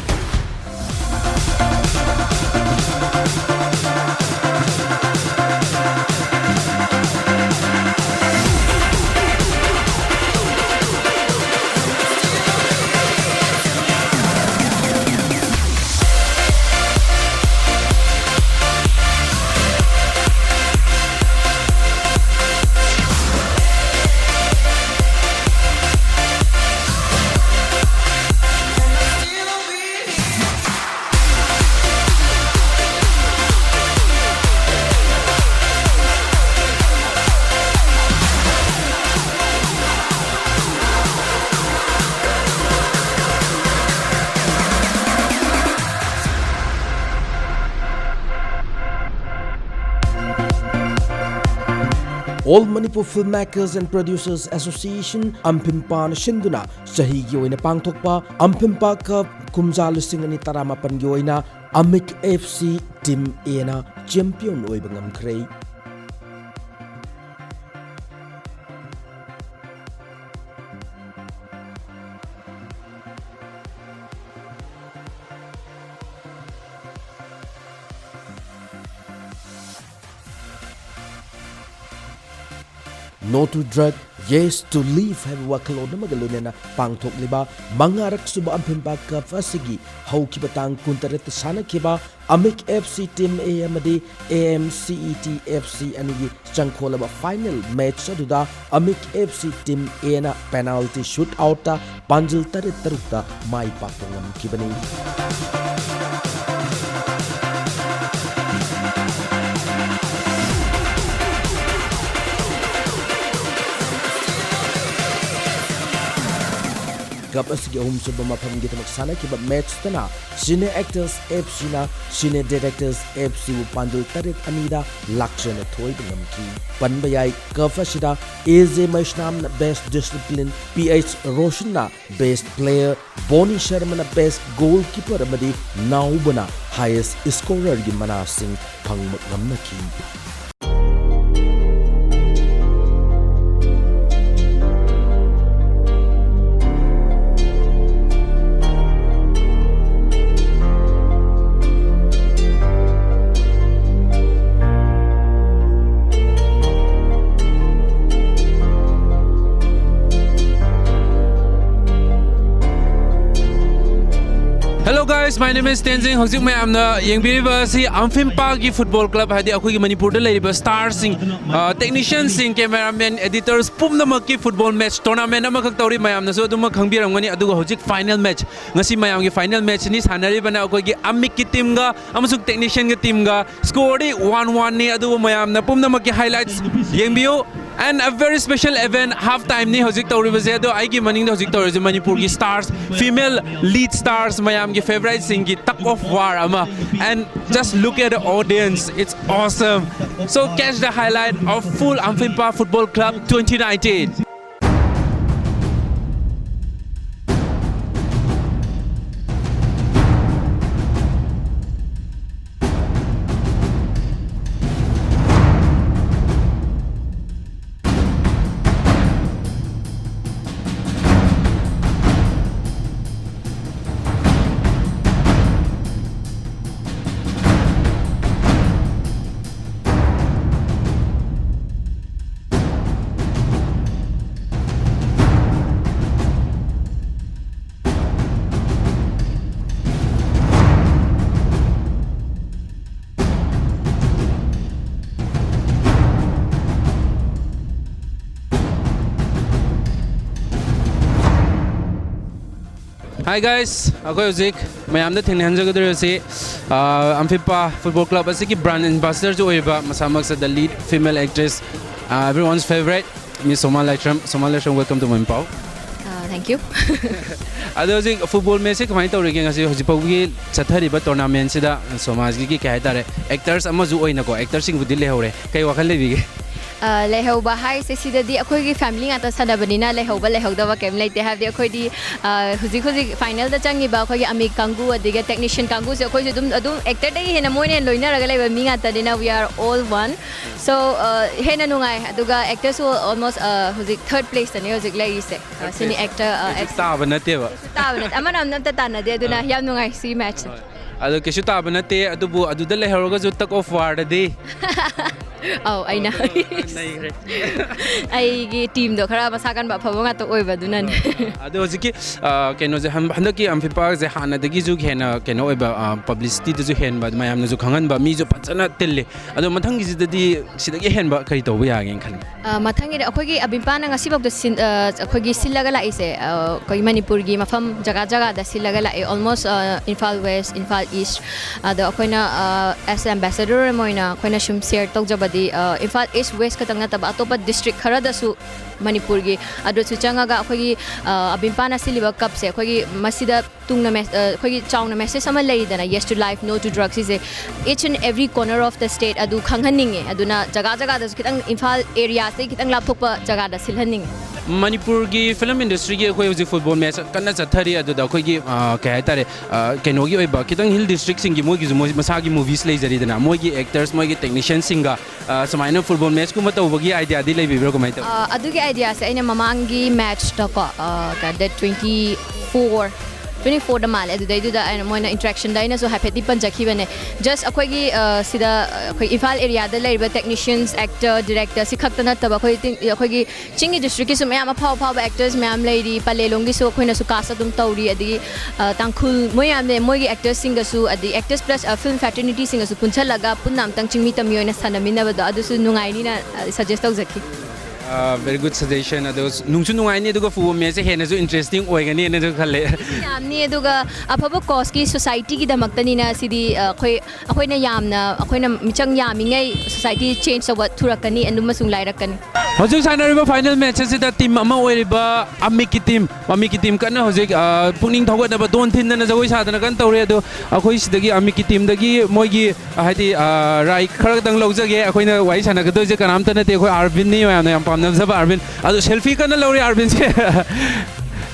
All Manipur Filmmakers and Producers Association, ꯑꯝꯐꯤꯝꯄꯥꯅ ꯁꯤꯟꯗꯨꯅ ꯆꯍꯤꯒꯤ ꯑꯣꯏꯅ ꯄꯥꯡꯊꯣꯛꯄ ꯑꯝꯐꯤꯝꯄꯥ ꯀꯞ ꯀꯨꯝꯖꯥ ꯂꯤꯁꯤꯡ ꯑꯅꯤ ꯇꯔꯥꯃꯥꯄꯟꯒꯤ ꯑꯣꯏꯅ ꯑꯃꯤꯛ ꯑꯦꯐ ꯁꯤ Team Aꯅ champion ꯑꯣꯏꯕ ꯉꯝꯈ꯭ꯔꯦ꯫ No to Drug, Yes to Live ꯍꯥꯏꯕ ꯋꯥꯈꯜꯂꯣꯟ ꯑꯃꯒ ꯂꯣꯏꯅꯅ ꯄꯥꯡꯊꯣꯛꯂꯤꯕ ꯃꯉꯥꯔꯛ ꯁꯨꯕ ꯑꯝꯐꯤꯝꯄꯥ ꯀꯞ ꯑꯁꯤꯒꯤ ꯍꯧꯈꯤꯕ ꯇꯥꯡ ꯀꯨꯟꯇꯔꯦꯠꯇ ꯁꯥꯟꯅꯈꯤꯕ ꯑꯃꯤꯛ ꯑꯦꯐ ꯁꯤ Team A ꯑꯃꯗꯤ A M C E T F C ꯑꯅꯤꯒꯤ ꯆꯪꯈꯣꯜꯂꯕ final match ꯑꯗꯨꯗ ꯑꯃꯤꯛ ꯑꯦꯐ ꯁꯤ Team Aꯅ penalty shootoutꯇ ꯄꯥꯟꯖꯤꯜ ꯇꯔꯦꯠ ꯇꯔꯨꯛꯇ ꯃꯥꯏ ꯄꯥꯛꯄ ꯉꯝꯈꯤꯕꯅꯤ꯫ ꯀꯞ ꯑꯁꯤꯒꯤ ꯑꯍꯨꯝꯁꯨꯕ ꯃꯐꯝꯒꯤꯗꯃꯛ ꯁꯥꯟꯅꯈꯤꯕ matchꯇꯅ Cine Actors F Cꯅ Cine Directors F Cꯕꯨ ꯄꯥꯟꯖꯤꯜ ꯇꯔꯦꯠ ꯑꯅꯤꯗ ꯂꯥꯛꯆꯅ ꯊꯣꯏꯕ ꯉꯝꯈꯤ꯫ ꯄꯟꯕ ꯌꯥꯏ, ꯀꯞ ꯑꯁꯤꯗ A J ꯃꯩꯁꯅꯥꯝꯅ Best Discipline, P H ꯔꯣꯁꯟꯅ Best Player, ꯕꯣꯅꯤ ꯁꯔꯃꯅ Best Goalkeeper ꯑꯃꯗꯤ ꯅꯥꯎꯕꯅ Highest Scorerꯒꯤ ꯃꯅꯥꯁꯤꯡ ꯐꯪꯕ ꯉꯝꯅꯈꯤ꯫ Hello guys, my name is Tenzing. ꯍꯧꯖꯤꯛ ꯃꯌꯥꯝꯅ ꯌꯦꯡꯕꯤꯔꯤꯕ ꯑꯁꯤ ꯑꯝꯐꯤꯝꯄꯥꯒꯤ football club, ꯍꯥꯏꯗꯤ ꯑꯩꯈꯣꯏꯒꯤ ꯃꯅꯤꯄꯨꯔꯗ ꯂꯩꯔꯤꯕ starꯁꯤꯡ, ꯑ, technicianꯁꯤꯡ, cameraman, editors ꯄꯨꯝꯅꯃꯛꯀꯤ football match tournament ꯑꯃꯈꯛ ꯇꯧꯔꯤ꯫ ꯃꯌꯥꯝꯅꯁꯨ ꯑꯗꯨꯃꯛ ꯈꯪꯕꯤꯔꯝꯒꯅꯤ꯫ ꯑꯗꯨꯒ ꯍꯧꯖꯤꯛ final match, ꯉꯁꯤ ꯃꯌꯥꯝꯒꯤ final matchꯅꯤ ꯁꯥꯟꯅꯔꯤꯕꯅ ꯑꯩꯈꯣꯏꯒꯤ ꯑꯃꯤꯛꯀꯤ teamꯒ ꯑꯃꯁꯨꯡ technicianꯒꯤ teamꯒ꯫ Scoreꯗꯤ one oneꯅꯤ꯫ ꯑꯗꯨꯕꯨ ꯃꯌꯥꯝꯅ ꯄꯨꯝꯅꯃꯛꯀꯤ highlights ꯌꯦꯡꯕꯤꯌꯨ꯫ And a very special event, half time ꯅꯤ ꯍꯧꯖꯤꯛ ꯇꯧꯔꯤꯕꯁꯦ꯫ ꯑꯗꯣ ꯑꯩꯒꯤ ꯃꯅꯤꯡꯗ ꯍꯧꯖꯤꯛ ꯇꯧꯔꯤꯁꯦ ꯃꯅꯤꯄꯨꯔꯒꯤ stars, female lead stars ꯃꯌꯥꯝꯒꯤ favourite ꯁꯤꯡꯒꯤ tug of war ꯑꯃ꯫ And just look at the audience, it's awesome. So catch the highlight of full Amphinpa Football Club twenty nineteen. Hi guys, ꯑꯩꯈꯣꯏ ꯍꯧꯖꯤꯛ ꯃꯌꯥꯝꯗ ꯊꯦꯡꯅꯍꯟꯖꯒꯗꯧꯔꯤꯕꯁꯤ ꯑꯝꯐꯤꯄꯥ ꯐꯨꯠꯕꯣꯜ ꯀ꯭ꯂꯕ ꯑꯁꯤꯒꯤ brand ambassador ꯁꯨ ꯑꯣꯏꯔꯤꯕ ꯃꯁꯥꯃꯛꯁꯤꯗ lead female actress, everyone's favourite, Miss Soma Laishram. Soma Laishram, welcome to Manipur. Uh, thank you. ꯑꯗꯣ ꯍꯧꯖꯤꯛ ꯐꯨꯠꯕꯣꯜ ꯃꯦꯠꯁꯁꯦ ꯀꯃꯥꯏꯅ ꯇꯧꯔꯤꯒꯦ? ꯉꯁꯤ ꯍꯧꯖꯤꯛ ꯐꯥꯎꯒꯤ ꯆꯠꯊꯔꯤꯕ ꯇꯣꯔꯅꯥꯃꯦꯟꯁꯤꯗ ꯁꯣꯃꯥꯖꯒꯤ ꯀꯩ ꯍꯥꯏꯇꯥꯔꯦ, ꯑꯦꯛꯇꯔꯁ ꯑꯃꯁꯨ ꯑꯣꯏꯅꯀꯣ, ꯑꯦꯛꯇꯔꯁꯤꯡꯕꯨꯗꯤ ꯂꯩꯍꯧꯔꯦ, ꯀꯩ ꯋꯥꯈꯜ ꯂꯩꯕꯤꯒꯦ? ꯑ, ꯂꯩꯍꯧꯕ ꯍꯥꯏꯁꯦ ꯁꯤꯗꯗꯤ ꯑꯩꯈꯣꯏꯒꯤ ꯐꯦꯃꯤꯂꯤ ꯉꯥꯛꯇ ꯁꯥꯟꯅꯕꯅꯤꯅ ꯂꯩꯍꯧꯕ ꯂꯩꯍꯧꯗꯕ ꯀꯩꯝ ꯂꯩꯇꯦ꯫ ꯍꯥꯏꯕꯗꯤ ꯑꯩꯈꯣꯏꯗꯤ, ꯑ, ꯍꯧꯖꯤꯛ ꯍꯧꯖꯤꯛ ꯐꯥꯏꯅꯦꯜꯗ ꯆꯪꯉꯤꯕ ꯑꯩꯈꯣꯏꯒꯤ ꯑꯃꯤꯛ ꯀꯥꯡꯕꯨ ꯑꯗꯒꯤ ꯇꯦꯛꯅꯤꯁꯤꯌꯟ ꯀꯥꯡꯕꯨꯁꯦ ꯑꯩꯈꯣꯏꯁꯨ ꯑꯗꯨꯝ ꯑꯗꯨꯝ ꯑꯦꯛꯇꯔꯗꯒꯤ ꯍꯦꯟꯅ ꯃꯣꯏꯅ ꯍꯦꯟꯅ ꯂꯣꯏꯅꯔꯒ ꯂꯩꯕ ꯃꯤ ꯉꯥꯛꯇꯅꯤꯅ we are all one. So, ꯑ, ꯍꯦꯟꯅ ꯅꯨꯡꯉꯥꯏ꯫ ꯑꯗꯨꯒ ꯑꯦꯛꯇꯔꯁꯨ almost, ꯑ, ꯍꯧꯖꯤꯛ ꯊꯔꯠ ꯄ꯭ꯂꯦꯁꯇꯅꯦ ꯍꯧꯖꯤꯛ ꯂꯩꯔꯤꯁꯦ꯫ ꯑ, ꯁꯤꯅꯤ ꯑꯦꯛꯇꯔ, ꯑ, ꯀꯩꯁꯨ ꯇꯥꯕ ꯅꯠꯇꯦꯕ꯫ ꯇꯥꯕ ꯅꯠꯇꯦ꯫ ꯑꯃꯅ ꯑꯃꯅ ꯑꯝꯇ ꯇꯥꯟꯅꯗꯦ꯫ ꯑꯗꯨꯅ ꯌꯥꯝ ꯅꯨꯡꯉꯥꯏ ꯁꯤ ꯃꯦꯠꯁꯁꯦ꯫ ꯑꯗꯣ ꯀꯩꯁꯨ ꯇꯥꯕ ꯅꯠꯇꯦ, ꯑꯗꯨꯕꯨ ꯑꯗꯨꯗ ꯂꯩꯍꯧꯔꯒꯁꯨ tug of war ꯗꯗꯤ ꯑꯧ, ꯑꯩꯅ ꯅꯩꯈ꯭ꯔꯦ꯫ ꯑꯩꯒꯤ ꯇꯤꯝꯗꯣ ꯈꯔ ꯃꯁꯥ ꯀꯟꯕ ꯑꯐꯕ ꯉꯥꯛꯇ ꯑꯣꯏꯕ ꯑꯗꯨꯅꯅꯦ꯫ ꯑꯗꯣ ꯍꯧꯖꯤꯛꯀꯤ, ꯑ, ꯀꯩꯅꯣꯁꯦ, ꯍꯟ-, ꯍꯟꯗꯛꯀꯤ ꯑꯝꯐꯤꯄꯥꯁꯦ ꯍꯥꯟꯅꯗꯒꯤꯁꯨ ꯍꯦꯟꯅ ꯀꯩꯅꯣ ꯑꯣꯏꯕ, ꯑ, ꯄꯕ꯭ꯂꯤꯁꯤꯇꯤꯗꯁꯨ ꯍꯦꯟꯕ, ꯃꯌꯥꯝꯅꯁꯨ ꯈꯪꯍꯟꯕ, ꯃꯤꯁꯨ ꯐꯖꯅ ꯇꯤꯜꯂꯤ꯫ ꯑꯗꯣ ꯃꯊꯪꯒꯤꯁꯤꯗꯗꯤ ꯁꯤꯗꯒꯤ ꯍꯦꯟꯕ ꯀꯔꯤ ꯇꯧꯕ ꯌꯥꯒꯦꯅ ꯈꯜꯂꯤ? ꯑ, ꯃꯊꯪꯒꯤꯗ ꯑꯩꯈꯣꯏꯒꯤ ꯑꯕꯤꯝꯄꯥꯅ ꯉꯁꯤꯐꯥꯎꯗ ꯁꯤꯟ-, ꯑ, ꯑꯩꯈꯣꯏꯒꯤ ꯁꯤꯜꯂꯒ ꯂꯥꯛꯏꯁꯦ, ꯑ, ꯑꯩꯈꯣꯏꯒꯤ ꯃꯅꯤꯄꯨꯔꯒꯤ ꯃꯐꯝ ꯖꯒꯥ ꯖꯒꯥꯗ ꯁꯤꯜꯂꯒ ꯂꯥꯛꯑꯦ꯫ Almost, ꯑ, ꯏꯝꯐꯥꯜ ꯋꯦꯁ, ꯏꯝꯐꯥꯜ ꯏꯁ꯫ ꯑꯗꯣ ꯑꯩꯈꯣꯏꯅ, ꯑ, as ambassador ꯑꯃ ꯑꯣꯏꯅ ꯑꯩꯈꯣꯏꯅ ꯁꯨꯝ ꯁꯤꯌꯔ ꯇꯧꯖꯕ ꯍꯥꯏꯗꯤ, ꯑ, ꯏꯝꯐꯥꯜ ꯏꯁ ꯋꯦꯁ ꯈꯛꯇꯪ ꯅꯠꯇꯕ ꯑꯇꯣꯞꯄ ꯗꯤꯁꯇ꯭ꯔꯤꯛ ꯈꯔꯗꯁꯨ ꯃꯅꯤꯄꯨꯔꯒꯤ ꯑꯗꯨꯁꯨ ꯆꯪꯉꯒ ꯑꯩꯈꯣꯏꯒꯤ, ꯑ, ꯑꯕꯤꯝꯄꯥꯅ ꯁꯤꯜꯂꯤꯕ ꯀꯞꯁꯦ ꯑꯩꯈꯣꯏꯒꯤ ꯃꯁꯤꯗ ꯇꯨꯡꯅ ꯃꯦ-, ꯑ, ꯑꯩꯈꯣꯏꯒꯤ ꯆꯥꯎꯅ ꯃꯦꯁꯦꯖ ꯑꯃ ꯂꯩꯔꯤꯗꯅ, "Yes to life, no to drugs" ꯁꯤꯁꯦ each and every corner of the state ꯑꯗꯨ ꯈꯪꯍꯟꯅꯤꯡꯉꯦ꯫ ꯑꯗꯨꯅ ꯖꯒꯥ ꯖꯒꯥꯗꯁꯨ ꯈꯤꯇꯪ ꯏꯝꯐꯥꯜ ꯑꯦꯔꯤꯌꯥꯁꯇꯒꯤ ꯈꯤꯇꯪ ꯂꯥꯞꯊꯣꯛꯄ ꯖꯒꯥꯗ ꯁꯤꯜꯍꯟꯅꯤꯡꯉꯦ꯫ ꯃꯅꯤꯄꯨꯔꯒꯤ ꯐꯤꯂꯝ ꯏꯟꯗꯁꯇ꯭ꯔꯤꯒꯤ ꯑꯩꯈꯣꯏ ꯍꯧꯖꯤꯛ ꯐꯨꯠꯕꯣꯜ ꯃꯦꯠꯆ ꯀꯟꯅ ꯆꯠꯊꯔꯤ꯫ ꯑꯗꯨꯗ ꯑꯩꯈꯣꯏꯒꯤ, ꯑ, ꯀꯩ ꯍꯥꯏꯇꯥꯔꯦ, ꯑ, ꯀꯩꯅꯣꯒꯤ ꯑꯣꯏꯕ ꯈꯤꯇꯪ ꯍꯤꯜ ꯗꯤꯁꯇ꯭ꯔꯤꯛꯁꯤꯡꯒꯤ ꯃꯣꯏꯒꯤꯁꯨ ꯃꯣꯏ ꯃꯁꯥꯒꯤ ꯃꯨꯚꯤꯁ ꯂꯩꯖꯔꯤꯗꯅ, ꯃꯣꯏꯒꯤ ꯑꯦꯛꯇꯔꯁ, ꯃꯣꯏꯒꯤ ꯇꯦꯛꯅꯤꯁꯤꯌꯟꯁꯤꯡꯒ, ꯑ, ꯁꯨꯃꯥꯏꯅ ꯐꯨꯠꯕꯣꯜ ꯃꯦꯠꯆꯀꯨꯝꯕ ꯇꯧꯕꯒꯤ ꯑꯥꯏꯗꯤꯌꯥꯗꯤ ꯂꯩꯕꯤꯕ꯭ꯔꯥ? ꯀꯃꯥꯏꯅ ꯇꯧꯏ? ꯑ, ꯑꯗꯨꯒꯤ ꯑꯥꯏꯗꯤꯌꯥꯁꯦ ꯑꯩꯅ ꯃꯃꯥꯡꯒꯤ ꯃꯦꯠꯆꯇꯀꯣ, ꯑ, ꯀ-, ꯗꯦꯠ ꯇ꯭ꯋꯦꯟꯇꯤ ꯐꯣꯔ, ꯇ꯭ꯋꯦꯟꯇꯤ ꯐꯣꯔꯗ ꯃꯥꯜꯂꯦ, ꯑꯗꯨꯗꯩꯗꯨꯗ ꯑꯩꯅ, ꯃꯣꯏꯅ ꯏꯟꯇꯔꯦꯛꯁꯟꯗ ꯑꯩꯅꯁꯨ ꯍꯥꯏꯐꯦꯠꯇꯤ ꯄꯟꯖꯈꯤꯕꯅꯦ꯫ ꯖꯁ ꯑꯩꯈꯣꯏꯒꯤ, ꯑ, ꯁꯤꯗ, ꯑ, ꯑꯩꯈꯣꯏ ꯏꯝꯐꯥꯜ ꯑꯦꯔꯤꯌꯥꯗ ꯂꯩꯔꯤꯕ ꯇꯦꯛꯅꯤꯁꯤꯌꯟꯁ, ꯑꯦꯛꯇꯔ, ꯗꯤꯔꯦꯛꯇꯔ ꯁꯤ ꯈꯛꯇ ꯅꯠꯇꯕ ꯑꯩꯈꯣꯏ ꯇꯤꯡ-, ꯑꯩꯈꯣꯏꯒꯤ ꯆꯤꯡꯒꯤ ꯗꯤꯁꯇ꯭ꯔꯤꯛꯀꯤꯁꯨ ꯃꯌꯥꯝ ꯑꯐꯥꯎ ꯑꯐꯥꯎꯕ ꯑꯦꯛꯇꯔꯁ ꯃꯌꯥꯝ ꯂꯩꯔꯤ, ꯄꯂꯦꯜꯂꯣꯝꯒꯤꯁꯨ ꯑꯩꯈꯣꯏꯅꯁꯨ ꯀꯥꯁ ꯑꯗꯨꯝ ꯇꯧꯔꯤ, ꯑꯗꯒꯤ, ꯑ, ꯇꯥꯡꯈꯨꯜ, ꯃꯣꯏ ꯌꯥꯝꯅ, ꯃꯣꯏꯒꯤ ꯑꯦꯛꯇꯔꯁꯤꯡꯒꯁꯨ, ꯑꯗꯒꯤ ꯑꯦꯛꯇꯔꯁ ꯄ꯭ꯂꯁ, ꯑ, ꯐꯤꯜꯝ ꯐ꯭ꯔꯦꯇꯔꯅꯤꯇꯤꯁꯤꯡꯒꯁꯨ ꯄꯨꯟꯁꯜꯂꯒ ꯄꯨꯟꯅ ꯑꯝꯇꯪ ꯆꯤꯡꯃꯤ ꯇꯝꯃꯤ ꯑꯣꯏꯅ ꯁꯥꯟꯅꯃꯤꯟꯅꯕꯗꯣ ꯑꯗꯨꯁꯨ ꯅꯨꯡꯉꯥꯏꯅꯤꯅ, ꯑ, ꯁꯖꯦꯁ ꯇꯧꯖꯈꯤ꯫ Very good suggestion. ꯑꯗꯣ ꯅꯨꯡꯁꯨ ꯅꯨꯡꯉꯥꯏꯅꯤ, ꯑꯗꯨꯒ ꯐꯨꯠꯕꯣꯜ ꯃꯦꯠꯆꯁꯦ ꯍꯦꯟꯅꯁꯨ ꯏꯟꯇꯔꯦꯁꯇꯤꯡ ꯑꯣꯏꯒꯅꯤꯅꯁꯨ ꯈꯜꯂꯦ꯫ ꯌꯥꯝꯅꯤ, ꯑꯗꯨꯒ ꯑꯐꯕ ꯀꯣꯁꯀꯤ ꯁꯣꯁꯥꯏꯇꯤꯒꯤꯗꯃꯛꯇꯅꯤꯅ ꯁꯤꯗꯤ, ꯑ, ꯑꯩꯈꯣꯏ, ꯑꯩꯈꯣꯏꯅ ꯌꯥꯝꯅ, ꯑꯩꯈꯣꯏꯅ ꯃꯤꯆꯪ ꯌꯥꯝꯃꯤꯉꯩ ꯁꯣꯁꯥꯏꯇꯤ ꯆꯦꯟꯖ ꯇꯧꯕ ꯊꯨꯔꯛꯀꯅꯤ ꯑꯗꯨꯃꯁꯨ ꯂꯥꯏꯔꯛꯀꯅꯤ꯫ ꯍꯧꯖꯤꯛ ꯁꯥꯟꯅꯔꯤꯕ ꯐꯥꯏꯅꯦꯜ ꯃꯦꯠꯆ ꯑꯁꯤꯗ ꯇꯤꯝ ꯑꯃ ꯑꯣꯏꯔꯤꯕ ꯑꯃꯤꯛꯀꯤ ꯇꯤꯝ, ꯑꯃꯤꯛꯀꯤ ꯇꯤꯝ ꯀꯟꯅ ꯍꯧꯖꯤꯛ, ꯑ, ꯄꯨꯛꯅꯤꯡ ꯊꯧꯒꯠꯅꯕ ꯗꯣꯟ ꯊꯤꯟꯗꯅ ꯖꯒꯣꯏ ꯁꯥꯗꯅ ꯀꯟꯅ ꯇꯧꯔꯤ꯫ ꯑꯗꯣ ꯑꯩꯈꯣꯏ ꯁꯤꯗꯒꯤ ꯑꯃꯤꯛꯀꯤ ꯇꯤꯝꯗꯒꯤ ꯃꯣꯏꯒꯤ, ꯍꯥꯏꯗꯤ, ꯑ, ꯔꯥꯏ ꯈꯔꯗꯪ ꯂꯧꯖꯒꯦ꯫ ꯑꯩꯈꯣꯏꯅ ꯋꯥꯔꯤ ꯁꯥꯟꯅꯒꯗꯣꯏꯁꯦ ꯀꯅꯥꯝꯇ ꯅꯠꯇꯦ, ꯑꯩꯈꯣꯏ ꯑꯥꯔꯕꯤꯟꯅꯤ, ꯃꯌꯥꯝꯅ ꯌꯥꯝ ꯄꯥꯝꯅꯖꯕ ꯑꯥꯔꯕꯤꯟ꯫ ꯑꯗꯣ ꯁꯦꯜꯐꯤ ꯀꯟꯅ ꯂꯧꯔꯤ ꯑꯥꯔꯕꯤꯟꯁꯦ꯫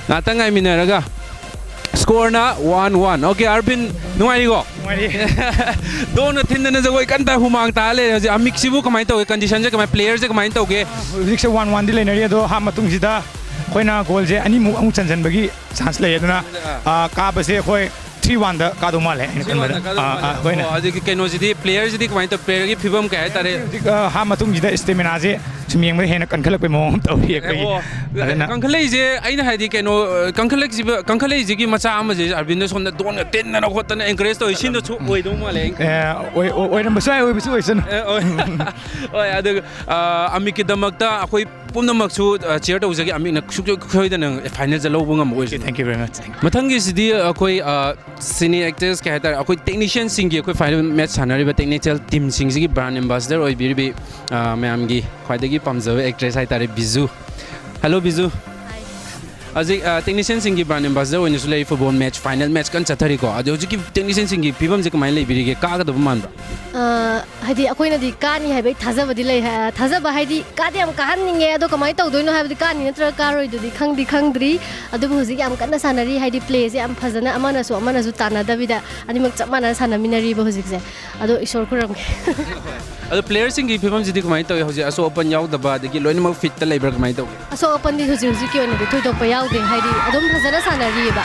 ꯉꯥꯛꯇꯪ ꯉꯥꯏꯃꯤꯟꯅꯔꯒ꯫ ꯁ꯭ꯀꯣꯔꯅ ꯋꯥꯟ ꯋꯥꯟ꯫ ꯑꯣꯀꯦ, ꯑꯥꯔꯕꯤꯟ, ꯅꯨꯡꯉꯥꯏꯔꯤꯀꯣ? ꯅꯨꯡꯉꯥꯏꯔꯤ꯫ ꯗꯣꯟꯅ ꯊꯤꯟꯗꯅ ꯖꯒꯣꯏ ꯀꯟꯅ ꯍꯨꯃꯥꯡ ꯇꯥ ꯂꯩꯔꯦ ꯍꯧꯖꯤꯛ꯫ ꯑꯃꯤꯛꯁꯤꯕꯨ ꯀꯃꯥꯏꯅ ꯇꯧꯒꯦ? ꯀꯟꯗꯤꯁꯟꯁꯦ ꯀꯃꯥꯏ, ꯄ꯭ꯂꯦꯌꯔꯁꯦ ꯀꯃꯥꯏꯅ ꯇꯧꯒꯦ? ꯍꯧꯖꯤꯛꯁꯦ ꯋꯥꯟ ꯋꯥꯟꯗꯤ ꯂꯩꯅꯔꯤ, ꯑꯗꯣ ꯍꯥꯞ ꯃꯇꯨꯡꯁꯤꯗ ꯑꯩꯈꯣꯏꯅ ꯒꯣꯜꯁꯦ ꯑꯅꯤꯃꯨꯛ ꯑꯃꯨꯛ ꯆꯟꯁꯤꯟꯕꯒꯤ ꯆꯥꯟꯁ ꯂꯩ꯫ ꯑꯗꯨꯅ, ꯑꯥ꯫ ꯑꯥ, ꯀꯥꯕꯁꯦ ꯑꯩꯈꯣꯏ ꯊ꯭ꯔꯤ ꯋꯥꯟꯗ ꯀꯥꯗꯧ ꯃꯥꯜꯂꯦ, ꯑꯩꯅ ꯊ꯭ꯔꯤ ꯋꯥꯟꯗ ꯈꯟꯕꯗ꯫ ꯀꯥꯗꯧ ꯑꯥ, ꯃꯥꯜꯂꯦ꯫ ꯑꯥ, ꯍꯣꯏꯅꯦ꯫ ꯑꯣ, ꯑꯗꯒꯤ ꯀꯩꯅꯣꯁꯤꯗꯤ, ꯄ꯭ꯂꯦꯌꯔꯁꯤꯗꯤ ꯀꯃꯥꯏꯅ ꯇꯧ-, ꯄ꯭ꯂꯦꯌꯔꯒꯤ ꯐꯤꯕꯝ ꯀꯩ ꯍꯥꯏꯇꯥꯔꯦ? ꯍꯧꯖꯤꯛ, ꯑꯥ, ꯍꯥꯞ ꯃꯇꯨꯡꯁꯤꯗ ꯏꯁꯇꯦꯃꯤꯅꯥꯁꯦ ꯁꯨꯝ ꯌꯦꯡꯕꯗ ꯍꯦꯟꯅ ꯀꯟꯈꯠꯂꯛꯄꯩ ꯃꯑꯣꯡ ꯑꯃ ꯇꯧꯔꯤ ꯑꯩꯈꯣꯏꯒꯤ꯫ ꯑꯣ, ꯑꯗꯨꯅ ꯀꯟꯈꯠꯂꯛꯏꯁꯦ, ꯑꯩꯅ ꯍꯥꯏꯗꯤ ꯀꯩꯅꯣ, ꯑ, ꯀꯟꯈꯠꯂꯛꯏꯁꯤꯕ-, ꯀꯟꯈꯠꯂꯛꯏꯁꯤꯒꯤ ꯃꯆꯥꯛ ꯑꯃꯁꯦ ꯑꯥꯔꯕꯤꯟꯗ ꯁꯣꯝꯗ ꯗꯣꯟꯒ ꯇꯤꯟꯗꯅ ꯈꯣꯠꯇꯅ ꯑꯦꯟꯀꯔꯦꯖ ꯇꯧꯋꯤ, ꯁꯤꯅꯁꯨ ꯑꯣꯏꯗꯧ ꯃꯥꯜꯂꯦ꯫ ꯑꯦ, ꯑꯣꯏ-, ꯑꯣꯏ-, ꯑꯣꯏꯔꯝꯕꯁꯨ ꯌꯥꯏ, ꯑꯣꯏꯕꯁꯨ ꯑꯣꯏꯁꯅꯨ꯫ ꯑꯦ, ꯑꯣꯏ-, ꯍꯣꯏ, ꯑꯗꯨꯒ, ꯑ, ꯑꯃꯤꯛꯀꯤꯗꯃꯛꯇ ꯑꯩꯈꯣꯏ ꯄꯨꯝꯅꯃꯛꯁꯨ ꯆꯤꯌꯔ ꯇꯧꯖꯒꯦ꯫ ꯑꯃꯤꯛꯅ ꯁꯨꯡꯁꯣꯏ ꯁꯣꯏꯗꯅ ꯐꯥꯏꯅꯦꯜꯁꯦ ꯂꯧꯕ ꯉꯝꯕ ꯑꯣꯏꯁꯅꯨ꯫ Thank you very much. Thank you. ꯃꯊꯪꯒꯤꯁꯤꯗꯤ ꯑꯩꯈꯣꯏ ꯁꯤꯅꯤ ꯑꯦꯛꯇꯔꯁ ꯀꯩ ꯍꯥꯏꯇꯥꯔꯦ, ꯑꯩꯈꯣꯏ ꯇꯦꯛꯅꯤꯁꯤꯌꯟꯁꯤꯡꯒꯤ ꯑꯩꯈꯣꯏ ꯐꯥꯏꯅꯦꯜ ꯃꯦꯠꯆ ꯁꯥꯟꯅꯔꯤꯕ ꯇꯦꯛꯅꯤꯀꯦꯜ ꯇꯤꯝꯁꯤꯡꯁꯤꯒꯤ ꯕ꯭ꯔꯥꯟ ꯑꯦꯝꯕꯥꯁꯗꯔ ꯑꯣꯏꯕꯤꯔꯤꯕꯤ, ꯑ, ꯃꯌꯥꯝꯒꯤ ꯈ꯭ꯋꯥꯏꯗꯒꯤ ꯄꯥꯝꯖꯕ ꯑꯦꯛꯇ꯭ꯔꯦꯁ ꯍꯥꯏꯇꯥꯔꯦ, ꯕꯤꯖꯨ꯫ ꯍꯦꯜꯂꯣ ꯕꯤꯖꯨ꯫ ꯍꯧꯖꯤꯛ, ꯑ, ꯇꯦꯛꯅꯤꯁꯤꯌꯟꯁꯤꯡꯒꯤ ꯕ꯭ꯔꯥꯟ ꯑꯦꯝꯕꯥꯁꯗꯔ ꯑꯣꯏꯅꯁꯨ ꯂꯩ꯫ ꯐꯨꯠꯕꯣꯜ ꯃꯦꯠꯆ, ꯐꯥꯏꯅꯦꯜ ꯃꯦꯠꯆ ꯀꯟꯅ ꯆꯠꯊꯔꯤꯀꯣ꯫ ꯑꯗꯣ ꯍꯧꯖꯤꯛꯀꯤ ꯇꯦꯛꯅꯤꯁꯤꯌꯟꯁꯤꯡꯒꯤ ꯐꯤꯕꯝꯁꯦ ꯀꯃꯥꯏꯅ ꯂꯩꯕꯤꯔꯤꯒꯦ? ꯀꯥꯒꯗꯕ ꯃꯥꯟꯕ꯭ꯔꯥ? ꯑ, ꯍꯥꯏꯗꯤ ꯑꯩꯈꯣꯏꯅꯗꯤ ꯀꯥꯅꯤ ꯍꯥꯏꯕꯒꯤ ꯊꯥꯖꯕꯗꯤ ꯂꯩ꯫ ꯍꯥ-, ꯊꯥꯖꯕ ꯍꯥꯏꯗꯤ ꯀꯥꯗꯤ ꯌꯥꯝ ꯀꯥꯍꯟꯅꯤꯡꯉꯦ, ꯑꯗꯣ ꯀꯃꯥꯏꯅ ꯇꯧꯗꯣꯏꯅꯣ ꯍꯥꯏꯕꯗꯤ ꯀꯥꯅꯤ ꯅꯠꯇ꯭ꯔꯒ ꯀꯥꯔꯣꯏꯗꯨꯗꯤ ꯈꯪꯗꯤ ꯈꯪꯗ꯭ꯔꯤ꯫ ꯑꯗꯨꯕꯨ ꯍꯧꯖꯤꯛ ꯌꯥꯝ ꯀꯟꯅ ꯁꯥꯟꯅꯔꯤ, ꯍꯥꯏꯗꯤ ꯄ꯭ꯂꯦꯁꯦ ꯌꯥꯝ ꯐꯖꯅ ꯑꯃꯅꯁꯨ ꯑꯃꯅꯁꯨ ꯇꯥꯟꯅꯗꯕꯤꯗ ꯑꯅꯤꯃꯛ ꯆꯞ ꯃꯥꯟꯅꯅ ꯁꯥꯟꯅꯃꯤꯟꯅꯔꯤꯕ ꯍꯧꯖꯤꯛꯁꯦ꯫ ꯑꯗꯣ ꯏꯁꯣꯔ ꯈꯨꯔꯝꯒꯦ꯫ ꯑꯗꯣ ꯄ꯭ꯂꯦꯌꯔꯁꯤꯡꯒꯤ ꯐꯤꯕꯝꯁꯤꯗꯤ ꯀꯃꯥꯏꯅ ꯇꯧꯏ? ꯍꯧꯖꯤꯛ ꯑꯁꯣꯛ ꯑꯄꯟ ꯌꯥꯎꯗꯕ, ꯑꯗꯒꯤ ꯂꯣꯏꯅꯃꯛ ꯐꯤꯠꯇ ꯂꯩꯕ꯭ꯔꯥ, ꯀꯃꯥꯏꯅ ꯇꯧꯒꯦ? ꯑꯁꯣꯛ ꯑꯄꯟꯗꯤ ꯍꯧꯖꯤꯛ ꯍꯧꯖꯤꯛꯀꯤ ꯑꯣꯏꯅꯗꯤ ꯊꯣꯏꯗꯣꯛꯄ ꯌꯥꯎꯗꯦ, ꯍꯥꯏꯗꯤ ꯑꯗꯨꯝ ꯐꯖꯅ ꯁꯥꯟꯅꯔꯤꯑꯕ꯫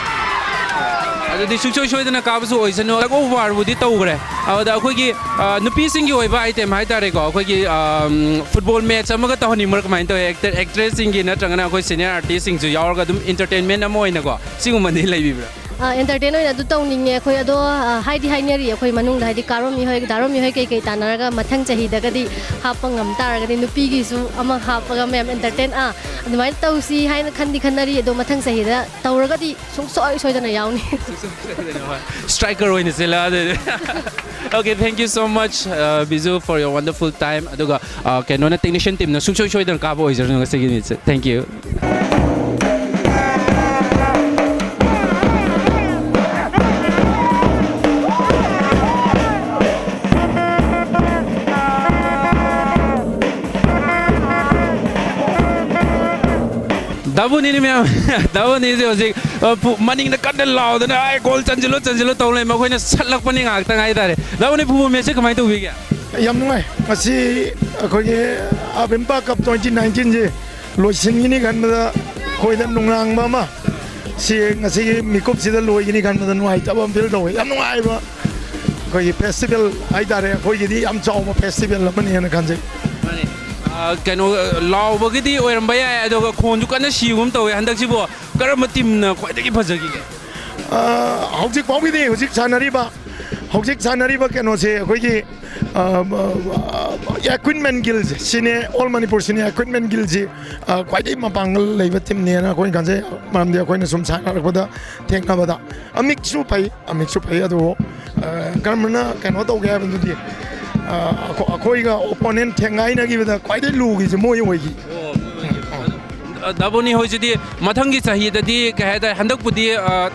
ꯑꯗꯨꯗꯤ ꯁꯨꯡꯁꯣꯏ ꯁꯣꯏꯗꯅ ꯀꯥꯕꯁꯨ ꯑꯣꯏꯁꯅꯨ꯫ Tug of warꯕꯨꯗꯤ ꯇꯧꯈ꯭ꯔꯦ꯫ ꯑꯗꯨꯗ ꯑꯩꯈꯣꯏꯒꯤ, ꯑ, ꯅꯨꯄꯤꯁꯤꯡꯒꯤ ꯑꯣꯏꯕ ꯑꯥꯏꯇꯦꯝ ꯍꯥꯏꯇꯥꯔꯦꯀꯣ, ꯑꯩꯈꯣꯏꯒꯤ, ꯑꯝ, ꯐꯨꯠꯕꯣꯜ ꯃꯦꯠꯆ ꯑꯃꯒ ꯇꯧꯍꯟꯅꯤꯡꯕ꯭ꯔꯥ, ꯀꯃꯥꯏꯅ ꯇꯧꯋꯤ? ꯑꯦꯛꯇꯔ ꯑꯦꯛꯇ꯭ꯔꯦꯁꯁꯤꯡꯒꯤ ꯅꯠꯇ꯭ꯔꯒꯅ ꯑꯩꯈꯣꯏ ꯁꯤꯅꯤꯌꯔ ꯑꯥꯔꯇꯤꯁꯁꯤꯡꯁꯨ ꯌꯥꯎꯔꯒ ꯑꯗꯨꯝ ꯏꯟꯇꯔꯇꯦꯟꯃꯦꯟ ꯑꯃ ꯑꯣꯏꯅꯀꯣ, ꯁꯤꯒꯨꯝꯕꯗꯤ ꯂꯩꯕꯤꯕ꯭ꯔꯥ? ꯑꯦꯟꯇꯔꯇꯦꯟ ꯑꯣꯏꯅ ꯑꯗꯨ ꯇꯧꯅꯤꯡꯉꯦ ꯑꯩꯈꯣꯏ꯫ ꯑꯗꯣ, ꯑ, ꯍꯥꯏꯗꯤ ꯍꯥꯏꯅꯔꯤ ꯑꯩꯈꯣꯏ ꯃꯅꯨꯡꯗ, ꯍꯥꯏꯗꯤ ꯀꯥꯔꯣꯃꯤ ꯍꯣꯏ, ꯗꯥꯔꯣꯃꯤ ꯍꯣꯏ ꯀꯩꯀꯩ ꯇꯥꯟꯅꯔꯒ ꯃꯊꯪ ꯆꯍꯤꯗꯒꯗꯤ ꯍꯥꯞꯄ ꯉꯝ ꯇꯥꯔꯒꯗꯤ ꯅꯨꯄꯤꯒꯤꯁꯨ ꯑꯃ ꯍꯥꯞꯄꯒ ꯃꯌꯥꯝ ꯑꯦꯟꯇꯔꯇꯦꯟ, ꯑꯥ, ꯑꯗꯨꯃꯥꯏꯅ ꯇꯧꯁꯤ ꯍꯥꯏꯅ ꯈꯟꯗꯤ ꯈꯟꯅꯔꯤ꯫ ꯑꯗꯣ ꯃꯊꯪ ꯆꯍꯤꯗ ꯇꯧꯔꯒꯗꯤ ꯁꯨꯡꯁꯣꯏ ꯁꯣꯏꯗꯅ ꯌꯥꯎꯅꯤ꯫ ꯁ꯭ꯇ꯭ꯔꯥꯏꯀꯔ ꯑꯣꯏꯅ ꯆꯦꯜꯂꯛꯑꯗꯤ꯫ Okay, thank you so much, uh, Biju, for your wonderful time. ꯑꯗꯨꯒ, uh, ꯀꯩꯅꯣꯅ, ꯇꯦꯛꯅꯤꯁꯤꯌꯟ ꯇꯤꯝꯅ ꯁꯨꯡꯁꯣꯏ ꯁꯣꯏꯗꯅ ꯀꯥꯕ ꯑꯣꯏꯖꯔꯁꯅꯨ ꯉꯁꯤꯒꯤ ꯅꯨꯃꯤꯠꯁꯦ꯫ Thank you. ꯗꯥꯕꯨꯅꯤꯅꯤ ꯃꯌꯥꯝ, ꯗꯥꯕꯨꯅꯤꯁꯦ ꯍꯧꯖꯤꯛ, ꯑ, ꯄꯨ-, ꯃꯅꯤꯡꯗ ꯀꯟꯅ ꯂꯥꯎꯗꯅ, "ꯑꯥꯏ, ꯒꯣꯜ ꯆꯟꯁꯤꯜꯂꯣ, ꯆꯟꯁꯤꯜꯂꯣ" ꯇꯧ ꯂꯩ꯫ ꯃꯈꯣꯏꯅ ꯁꯠꯂꯛꯄꯅꯤ ꯉꯥꯏꯍꯥꯛꯇꯪ ꯍꯥꯏꯇꯥꯔꯦ꯫ ꯗꯥꯕꯨꯅꯤ, ꯐꯨꯠꯕꯣꯜ ꯃꯦꯠꯆꯁꯦ ꯀꯃꯥꯏꯅ ꯇꯧꯕꯤꯒꯦ? ꯌꯥꯝ ꯅꯨꯡꯉꯥꯏ꯫ ꯉꯁꯤ ꯑꯩꯈꯣꯏꯒꯤ ꯑꯕꯤꯝꯄꯥ ꯀꯞ twenty nineteenꯁꯦ ꯂꯣꯏꯁꯤꯟꯒꯅꯤ ꯈꯟꯕꯗ ꯑꯩꯈꯣꯏꯗ ꯅꯨꯡꯅꯥꯡꯕ ꯑꯃ, ꯁꯤ ꯉꯁꯤꯒꯤ ꯃꯤꯀꯨꯞꯁꯤꯗ ꯂꯣꯏꯒꯅꯤ ꯈꯟꯕꯗ ꯅꯨꯡꯉꯥꯏꯇꯕ ꯑꯃ ꯐꯤꯜ ꯇꯧꯋꯦ꯫ ꯌꯥꯝ ꯅꯨꯡꯉꯥꯏꯕ ꯑꯩꯈꯣꯏꯒꯤ ꯐꯦꯁꯇꯤꯚꯦꯜ ꯍꯥꯏꯇꯥꯔꯦ, ꯑꯩꯈꯣꯏꯒꯤꯗꯤ ꯌꯥꯝ ꯆꯥꯎꯕ ꯐꯦꯁꯇꯤꯚꯦꯜ ꯑꯃꯅꯦꯅ ꯈꯟꯖꯩ꯫ ꯃꯥꯅꯦ꯫ ꯑ, ꯀꯩꯅꯣ, ꯑ, ꯂꯥꯎꯕꯒꯤꯗꯤ ꯑꯣꯏꯔꯝꯕ ꯌꯥꯏ, ꯑꯗꯨꯒ ꯈꯣꯟꯁꯨ ꯀꯟꯅ ꯁꯤꯕꯒꯨꯝ ꯇꯧꯋꯦ꯫ ꯍꯟꯗꯛꯁꯤꯕꯨ ꯀꯔꯝꯕ ꯇꯤꯝꯅ ꯈ꯭ꯋꯥꯏꯗꯒꯤ ꯐꯖꯈꯤꯒꯦ? ꯑ, ꯍꯧꯖꯤꯛ ꯐꯥꯎꯒꯤꯗꯤ ꯍꯧꯖꯤꯛ ꯁꯥꯟꯅꯔꯤꯕ ꯍꯧꯖꯤꯛ ꯁꯥꯟꯅꯔꯤꯕ ꯀꯩꯅꯣꯁꯦ ꯑꯩꯈꯣꯏꯒꯤ, ꯑ, ꯑ, ꯑ, ꯑꯦꯀ꯭ꯋꯤꯞꯃꯦꯟ ꯒꯤꯜꯁꯦ, ꯁꯤꯅꯦ, ꯑꯣꯜ ꯃꯅꯤꯄꯨꯔ ꯁꯤꯅꯦ ꯑꯦꯀ꯭ꯋꯤꯞꯃꯦꯟ ꯒꯤꯜꯁꯤ, ꯑ, ꯈ꯭ꯋꯥꯏꯗꯒꯤ ꯃꯄꯥꯡꯒꯜ ꯂꯩꯕ ꯇꯤꯝꯅꯦꯅ ꯑꯩꯈꯣꯏꯅ ꯈꯟꯖꯩ꯫ ꯃꯔꯝꯗꯤ ꯑꯩꯈꯣꯏꯅ ꯁꯨꯝ ꯁꯥꯟꯅꯔꯛꯄꯗ ꯊꯦꯡꯅꯕꯗ ꯑꯃꯤꯛꯁꯨ ꯐꯩ, ꯑꯃꯤꯛꯁꯨ ꯐꯩ, ꯑꯗꯨꯕꯨ, ꯑ, ꯀꯔꯝꯕꯅ ꯀꯩꯅꯣ ꯇꯧꯒꯦ ꯍꯥꯏꯕꯗꯨꯗꯤ, ꯑ, ꯑꯩꯈꯣ-, ꯑꯩꯈꯣꯏꯒ ꯑꯣꯄꯣꯅꯦꯟ ꯊꯦꯡꯒꯥꯏꯅꯈꯤꯕꯗ ꯈ꯭ꯋꯥꯏꯗꯒꯤ ꯂꯨꯒꯤꯁꯦ ꯃꯣꯏ ꯑꯣꯏꯈꯤ꯫ ꯑ, ꯗꯥꯕꯣꯅꯤ ꯍꯣꯏꯁꯤꯗꯤ ꯃꯊꯪꯒꯤ ꯆꯍꯤꯗꯗꯤ ꯀꯩ ꯍꯥꯏꯇꯥꯔꯦ, ꯍꯟꯗꯛꯄꯨꯗꯤ, ꯑ,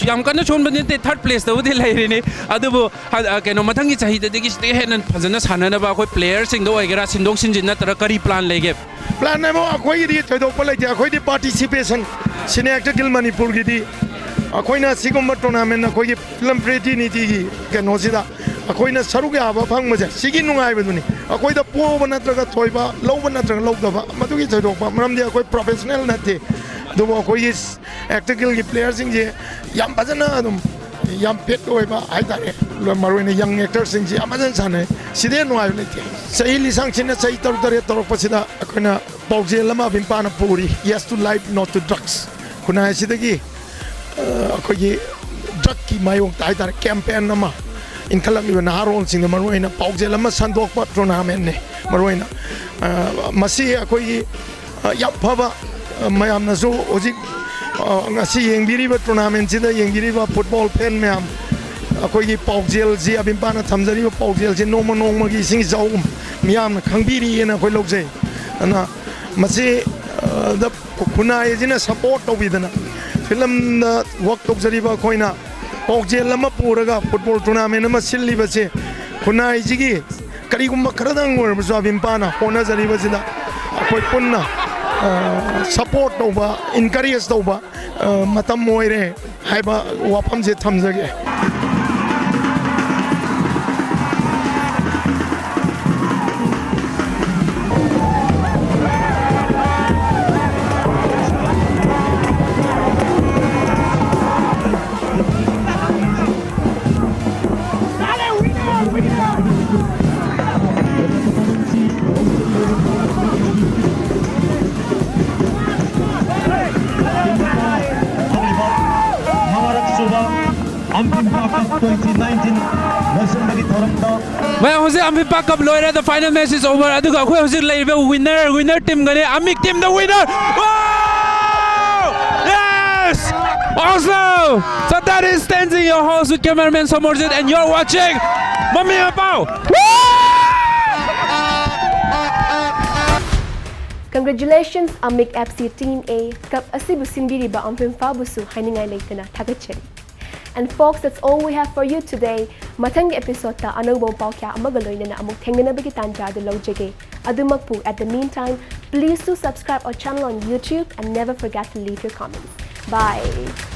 ꯌꯥꯝ ꯀꯟꯅ ꯁꯣꯟꯕ ꯅꯠꯇꯦ, ꯊꯥꯔꯠ ꯄ꯭ꯂꯦꯁꯇꯕꯨꯗꯤ ꯂꯩꯔꯤꯅꯤ, ꯑꯗꯨꯕꯨ ꯍ-, ꯑ, ꯀꯩꯅꯣ, ꯃꯊꯪꯒꯤ ꯆꯍꯤꯗꯗꯤ ꯁꯤꯗꯒꯤ ꯍꯦꯟꯅ ꯐꯖꯅ ꯁꯥꯟꯅꯅꯕ ꯑꯩꯈꯣꯏ ꯄ꯭ꯂꯦꯌꯔꯁꯤꯡꯗ ꯑꯣꯏꯒꯦꯔꯥ, ꯁꯤꯟꯗꯣꯛ ꯁꯤꯟꯖꯤꯟ ꯅꯠꯇ꯭ꯔꯒ ꯀꯔꯤ ꯄ꯭ꯂꯥꯟ ꯂꯩꯒꯦ? ꯄ꯭ꯂꯥꯟ ꯍꯥꯏꯕ ꯑꯩꯈꯣꯏꯒꯤꯗꯤ ꯊꯣꯏꯗꯣꯛꯄ ꯂꯩꯇꯦ꯫ ꯑꯩꯈꯣꯏꯗꯤ ꯄꯥꯔꯇꯤꯁꯤꯄꯦꯁꯟ, ꯁꯤꯅꯦ ꯑꯦꯛꯇꯔ ꯒꯤꯜ ꯃꯅꯤꯄꯨꯔꯒꯤꯗꯤ ꯑꯩꯈꯣꯏꯅ ꯁꯤꯒꯨꯝꯕ ꯇꯣꯔꯅꯥꯃꯦꯟ, ꯑꯩꯈꯣꯏꯒꯤ ꯐꯤꯂꯝ ꯄ꯭ꯔꯤꯇꯤꯅꯤꯇꯤꯒꯤ ꯀꯩꯅꯣꯁꯤꯗ ꯑꯩꯈꯣꯏꯅ ꯁꯔꯨꯛ ꯌꯥꯕ ꯐꯪꯕꯁꯦ, ꯁꯤꯒꯤ ꯅꯨꯡꯉꯥꯏꯕꯗꯨꯅꯤ꯫ ꯑꯩꯈꯣꯏꯗ ꯄꯣꯕ ꯅꯠꯇ꯭ꯔꯒ ꯊꯣꯏꯕ, ꯂꯧꯕ ꯅꯠꯇ꯭ꯔꯒ ꯂꯧꯗꯕ, ꯃꯗꯨꯒꯤ ꯊꯣꯏꯗꯣꯛꯄ, ꯃꯔꯝꯗꯤ ꯑꯩꯈꯣꯏ ꯄ꯭ꯔꯣꯐꯦꯁꯅꯦꯜ ꯅꯠꯇꯦ꯫ ꯑꯗꯨꯕꯨ ꯑꯩꯈꯣꯏꯒꯤ ꯑꯦꯛꯇꯔ ꯒꯤꯜꯒꯤ ꯄ꯭ꯂꯦꯌꯔꯁꯤꯡꯁꯦ ꯌꯥꯝ ꯐꯖꯅ ꯑꯗꯨꯝ, ꯌꯥꯝ ꯐꯤꯠ ꯑꯣꯏꯕ ꯍꯥꯏꯇꯥꯔꯦ, ꯃꯔꯨꯑꯣꯏꯅ ꯌꯪ ꯑꯦꯛꯇꯔꯁꯤꯡꯁꯦ ꯌꯥꯝ ꯐꯖꯅ ꯁꯥꯟꯅꯩ꯫ ꯁꯤꯗꯩ ꯍꯦꯟꯅ ꯅꯨꯡꯉꯥꯏꯕ ꯂꯩꯇꯦ꯫ ꯆꯍꯤ ꯂꯤꯁꯥꯡꯁꯤꯠꯅ ꯆꯍꯤ ꯇꯔꯨꯛ ꯇꯔꯦꯠ ꯇꯧꯔꯛꯄꯁꯤꯗ ꯑꯩꯈꯣꯏꯅ ꯄꯥꯎꯖꯦꯜ ꯑꯃ ꯑꯕꯤꯝꯄꯥꯅ ꯄꯨꯔꯤ, "Yes to life, no to drugs"꯫ ꯈꯨꯟꯅꯥꯏ ꯑꯁꯤꯗꯒꯤ, ꯑ, ꯑꯩꯈꯣꯏꯒꯤ ꯗ꯭ꯔꯛꯀꯤ ꯃꯥꯌꯣꯛꯇ ꯍꯥꯏꯇꯥꯔꯦ, ꯀꯦꯝꯄꯦꯟ ꯑꯃ ꯏꯟꯈꯠꯂꯛꯂꯤꯕ ꯅꯍꯥꯔꯣꯜꯁꯤꯡꯗ ꯃꯔꯨꯑꯣꯏꯅ ꯄꯥꯎꯖꯦꯜ ꯑꯃ ꯁꯟꯗꯣꯛꯄ ꯇꯣꯔꯅꯥꯃꯦꯟꯅꯤ꯫ ꯃꯔꯨꯑꯣꯏꯅ, ꯑ, ꯃꯁꯤ ꯑꯩꯈꯣꯏꯒꯤ, ꯑ, ꯌꯥꯝ ꯐꯕ, ꯑ, ꯃꯌꯥꯝꯅꯁꯨ ꯍꯧꯖꯤꯛ, ꯑ, ꯉꯁꯤ ꯌꯦꯡꯕꯤꯔꯤꯕ ꯇꯣꯔꯅꯥꯃꯦꯟꯁꯤꯗ ꯌꯦꯡꯕꯤꯔꯤꯕ ꯐꯨꯠꯕꯣꯜ ꯐꯦꯟ ꯃꯌꯥꯝ, ꯑꯩꯈꯣꯏꯒꯤ ꯄꯥꯎꯖꯦꯜꯁꯤ, ꯑꯕꯤꯝꯄꯥꯅ ꯊꯝꯖꯔꯤꯕ ꯄꯥꯎꯖꯦꯜꯁꯤ ꯅꯣꯡꯃ ꯅꯣꯡꯃꯒꯤ ꯏꯁꯤꯡ ꯏꯆꯥꯎꯒꯨꯝ ꯃꯤꯌꯥꯝꯅ ꯈꯪꯕꯤꯔꯤꯑꯅ ꯑꯩꯈꯣꯏ ꯂꯧꯖꯩ꯫ ꯑꯗꯨꯅ ꯃꯁꯤ, ꯑ, ꯗ ꯈꯨꯟꯅꯥꯏ ꯑꯁꯤꯅ ꯁꯄꯣꯔꯠ ꯇꯧꯕꯤꯗꯅ, ꯐꯤꯂꯝꯗ ꯋꯥꯛ ꯇꯧꯖꯔꯤꯕ ꯑꯩꯈꯣꯏꯅ ꯄꯥꯎꯖꯦꯜ ꯑꯃ ꯄꯨꯔꯒ ꯐꯨꯠꯕꯣꯜ ꯇꯣꯔꯅꯥꯃꯦꯟ ꯑꯃ ꯁꯤꯜꯂꯤꯕꯁꯦ, ꯈꯨꯟꯅꯥꯏꯁꯤꯒꯤ ꯀꯔꯤꯒꯨꯝꯕ ꯈꯔꯗꯪ ꯑꯣꯏꯔꯕꯁꯨ ꯑꯕꯤꯝꯄꯥꯅ ꯍꯣꯠꯅꯖꯔꯤꯕꯁꯤꯗ ꯑꯩꯈꯣꯏ ꯄꯨꯟꯅ, ꯑ, ꯁꯄꯣꯔꯠ ꯇꯧꯕ, ꯏꯟꯀꯔꯦꯖ ꯇꯧꯕ, ꯑ, ꯃꯇꯝ ꯑꯣꯏꯔꯦ ꯍꯥꯏꯕ ꯋꯥꯐꯝꯁꯦ ꯊꯝꯖꯒꯦ꯫ ꯊꯣꯛꯂꯤꯕ ꯃꯉꯥꯔꯛ ꯁꯨꯕ ꯑꯝꯐꯤꯟ ꯀꯞ ꯇ꯭ꯋꯦꯟꯇꯤ ꯅꯥꯏꯟꯇꯤꯟ ꯂꯣꯏꯁꯤꯟꯕꯒꯤ ꯊꯧꯔꯝꯗ ꯃꯌꯥꯝ, ꯍꯧꯖꯤꯛ ꯑꯝꯐꯤꯟ ꯀꯞ ꯂꯣꯏꯔꯦ, the final match is over꯫ ꯑꯗꯨꯒ ꯑꯩꯈꯣꯏ ꯍꯧꯖꯤꯛ ꯂꯩꯔꯤꯕ winner, winner team, the winner, wow! Yes! Awesome! So that is Tenzin, your host with cameraman Somorjit, and you're watching Mami Mapao. Congratulations ꯑꯃꯤꯛ ꯑꯦꯐ ꯁꯤ ꯇꯤꯝ ꯑꯦ꯫ ꯀꯞ ꯑꯁꯤꯕꯨ ꯁꯤꯟꯕꯤꯔꯤꯕ ꯑꯝꯐꯤꯟꯐꯥꯕꯨꯁꯨ ꯍꯥꯏꯅꯤꯡꯉꯥꯏ ꯂꯩꯇꯅ ꯊꯥꯒꯠꯆꯔꯤ꯫ And folks, that's all we have for you today. ꯃꯊꯪꯒꯤ ꯑꯦꯄꯤꯁꯣꯗꯇ ꯑꯅꯧꯕ ꯄꯥꯎ ꯀꯌꯥ ꯑꯃꯒ ꯂꯣꯏꯅꯅ ꯑꯃꯨꯛ ꯊꯦꯡꯅꯅꯕꯒꯤ ꯇꯥꯟꯖꯥ ꯑꯗꯨ ꯂꯧꯖꯒꯦ꯫ ꯑꯗꯨꯃꯛꯄꯨ, at the meantime, please do subscribe our channel on YouTube and never forget to leave your comments. Bye.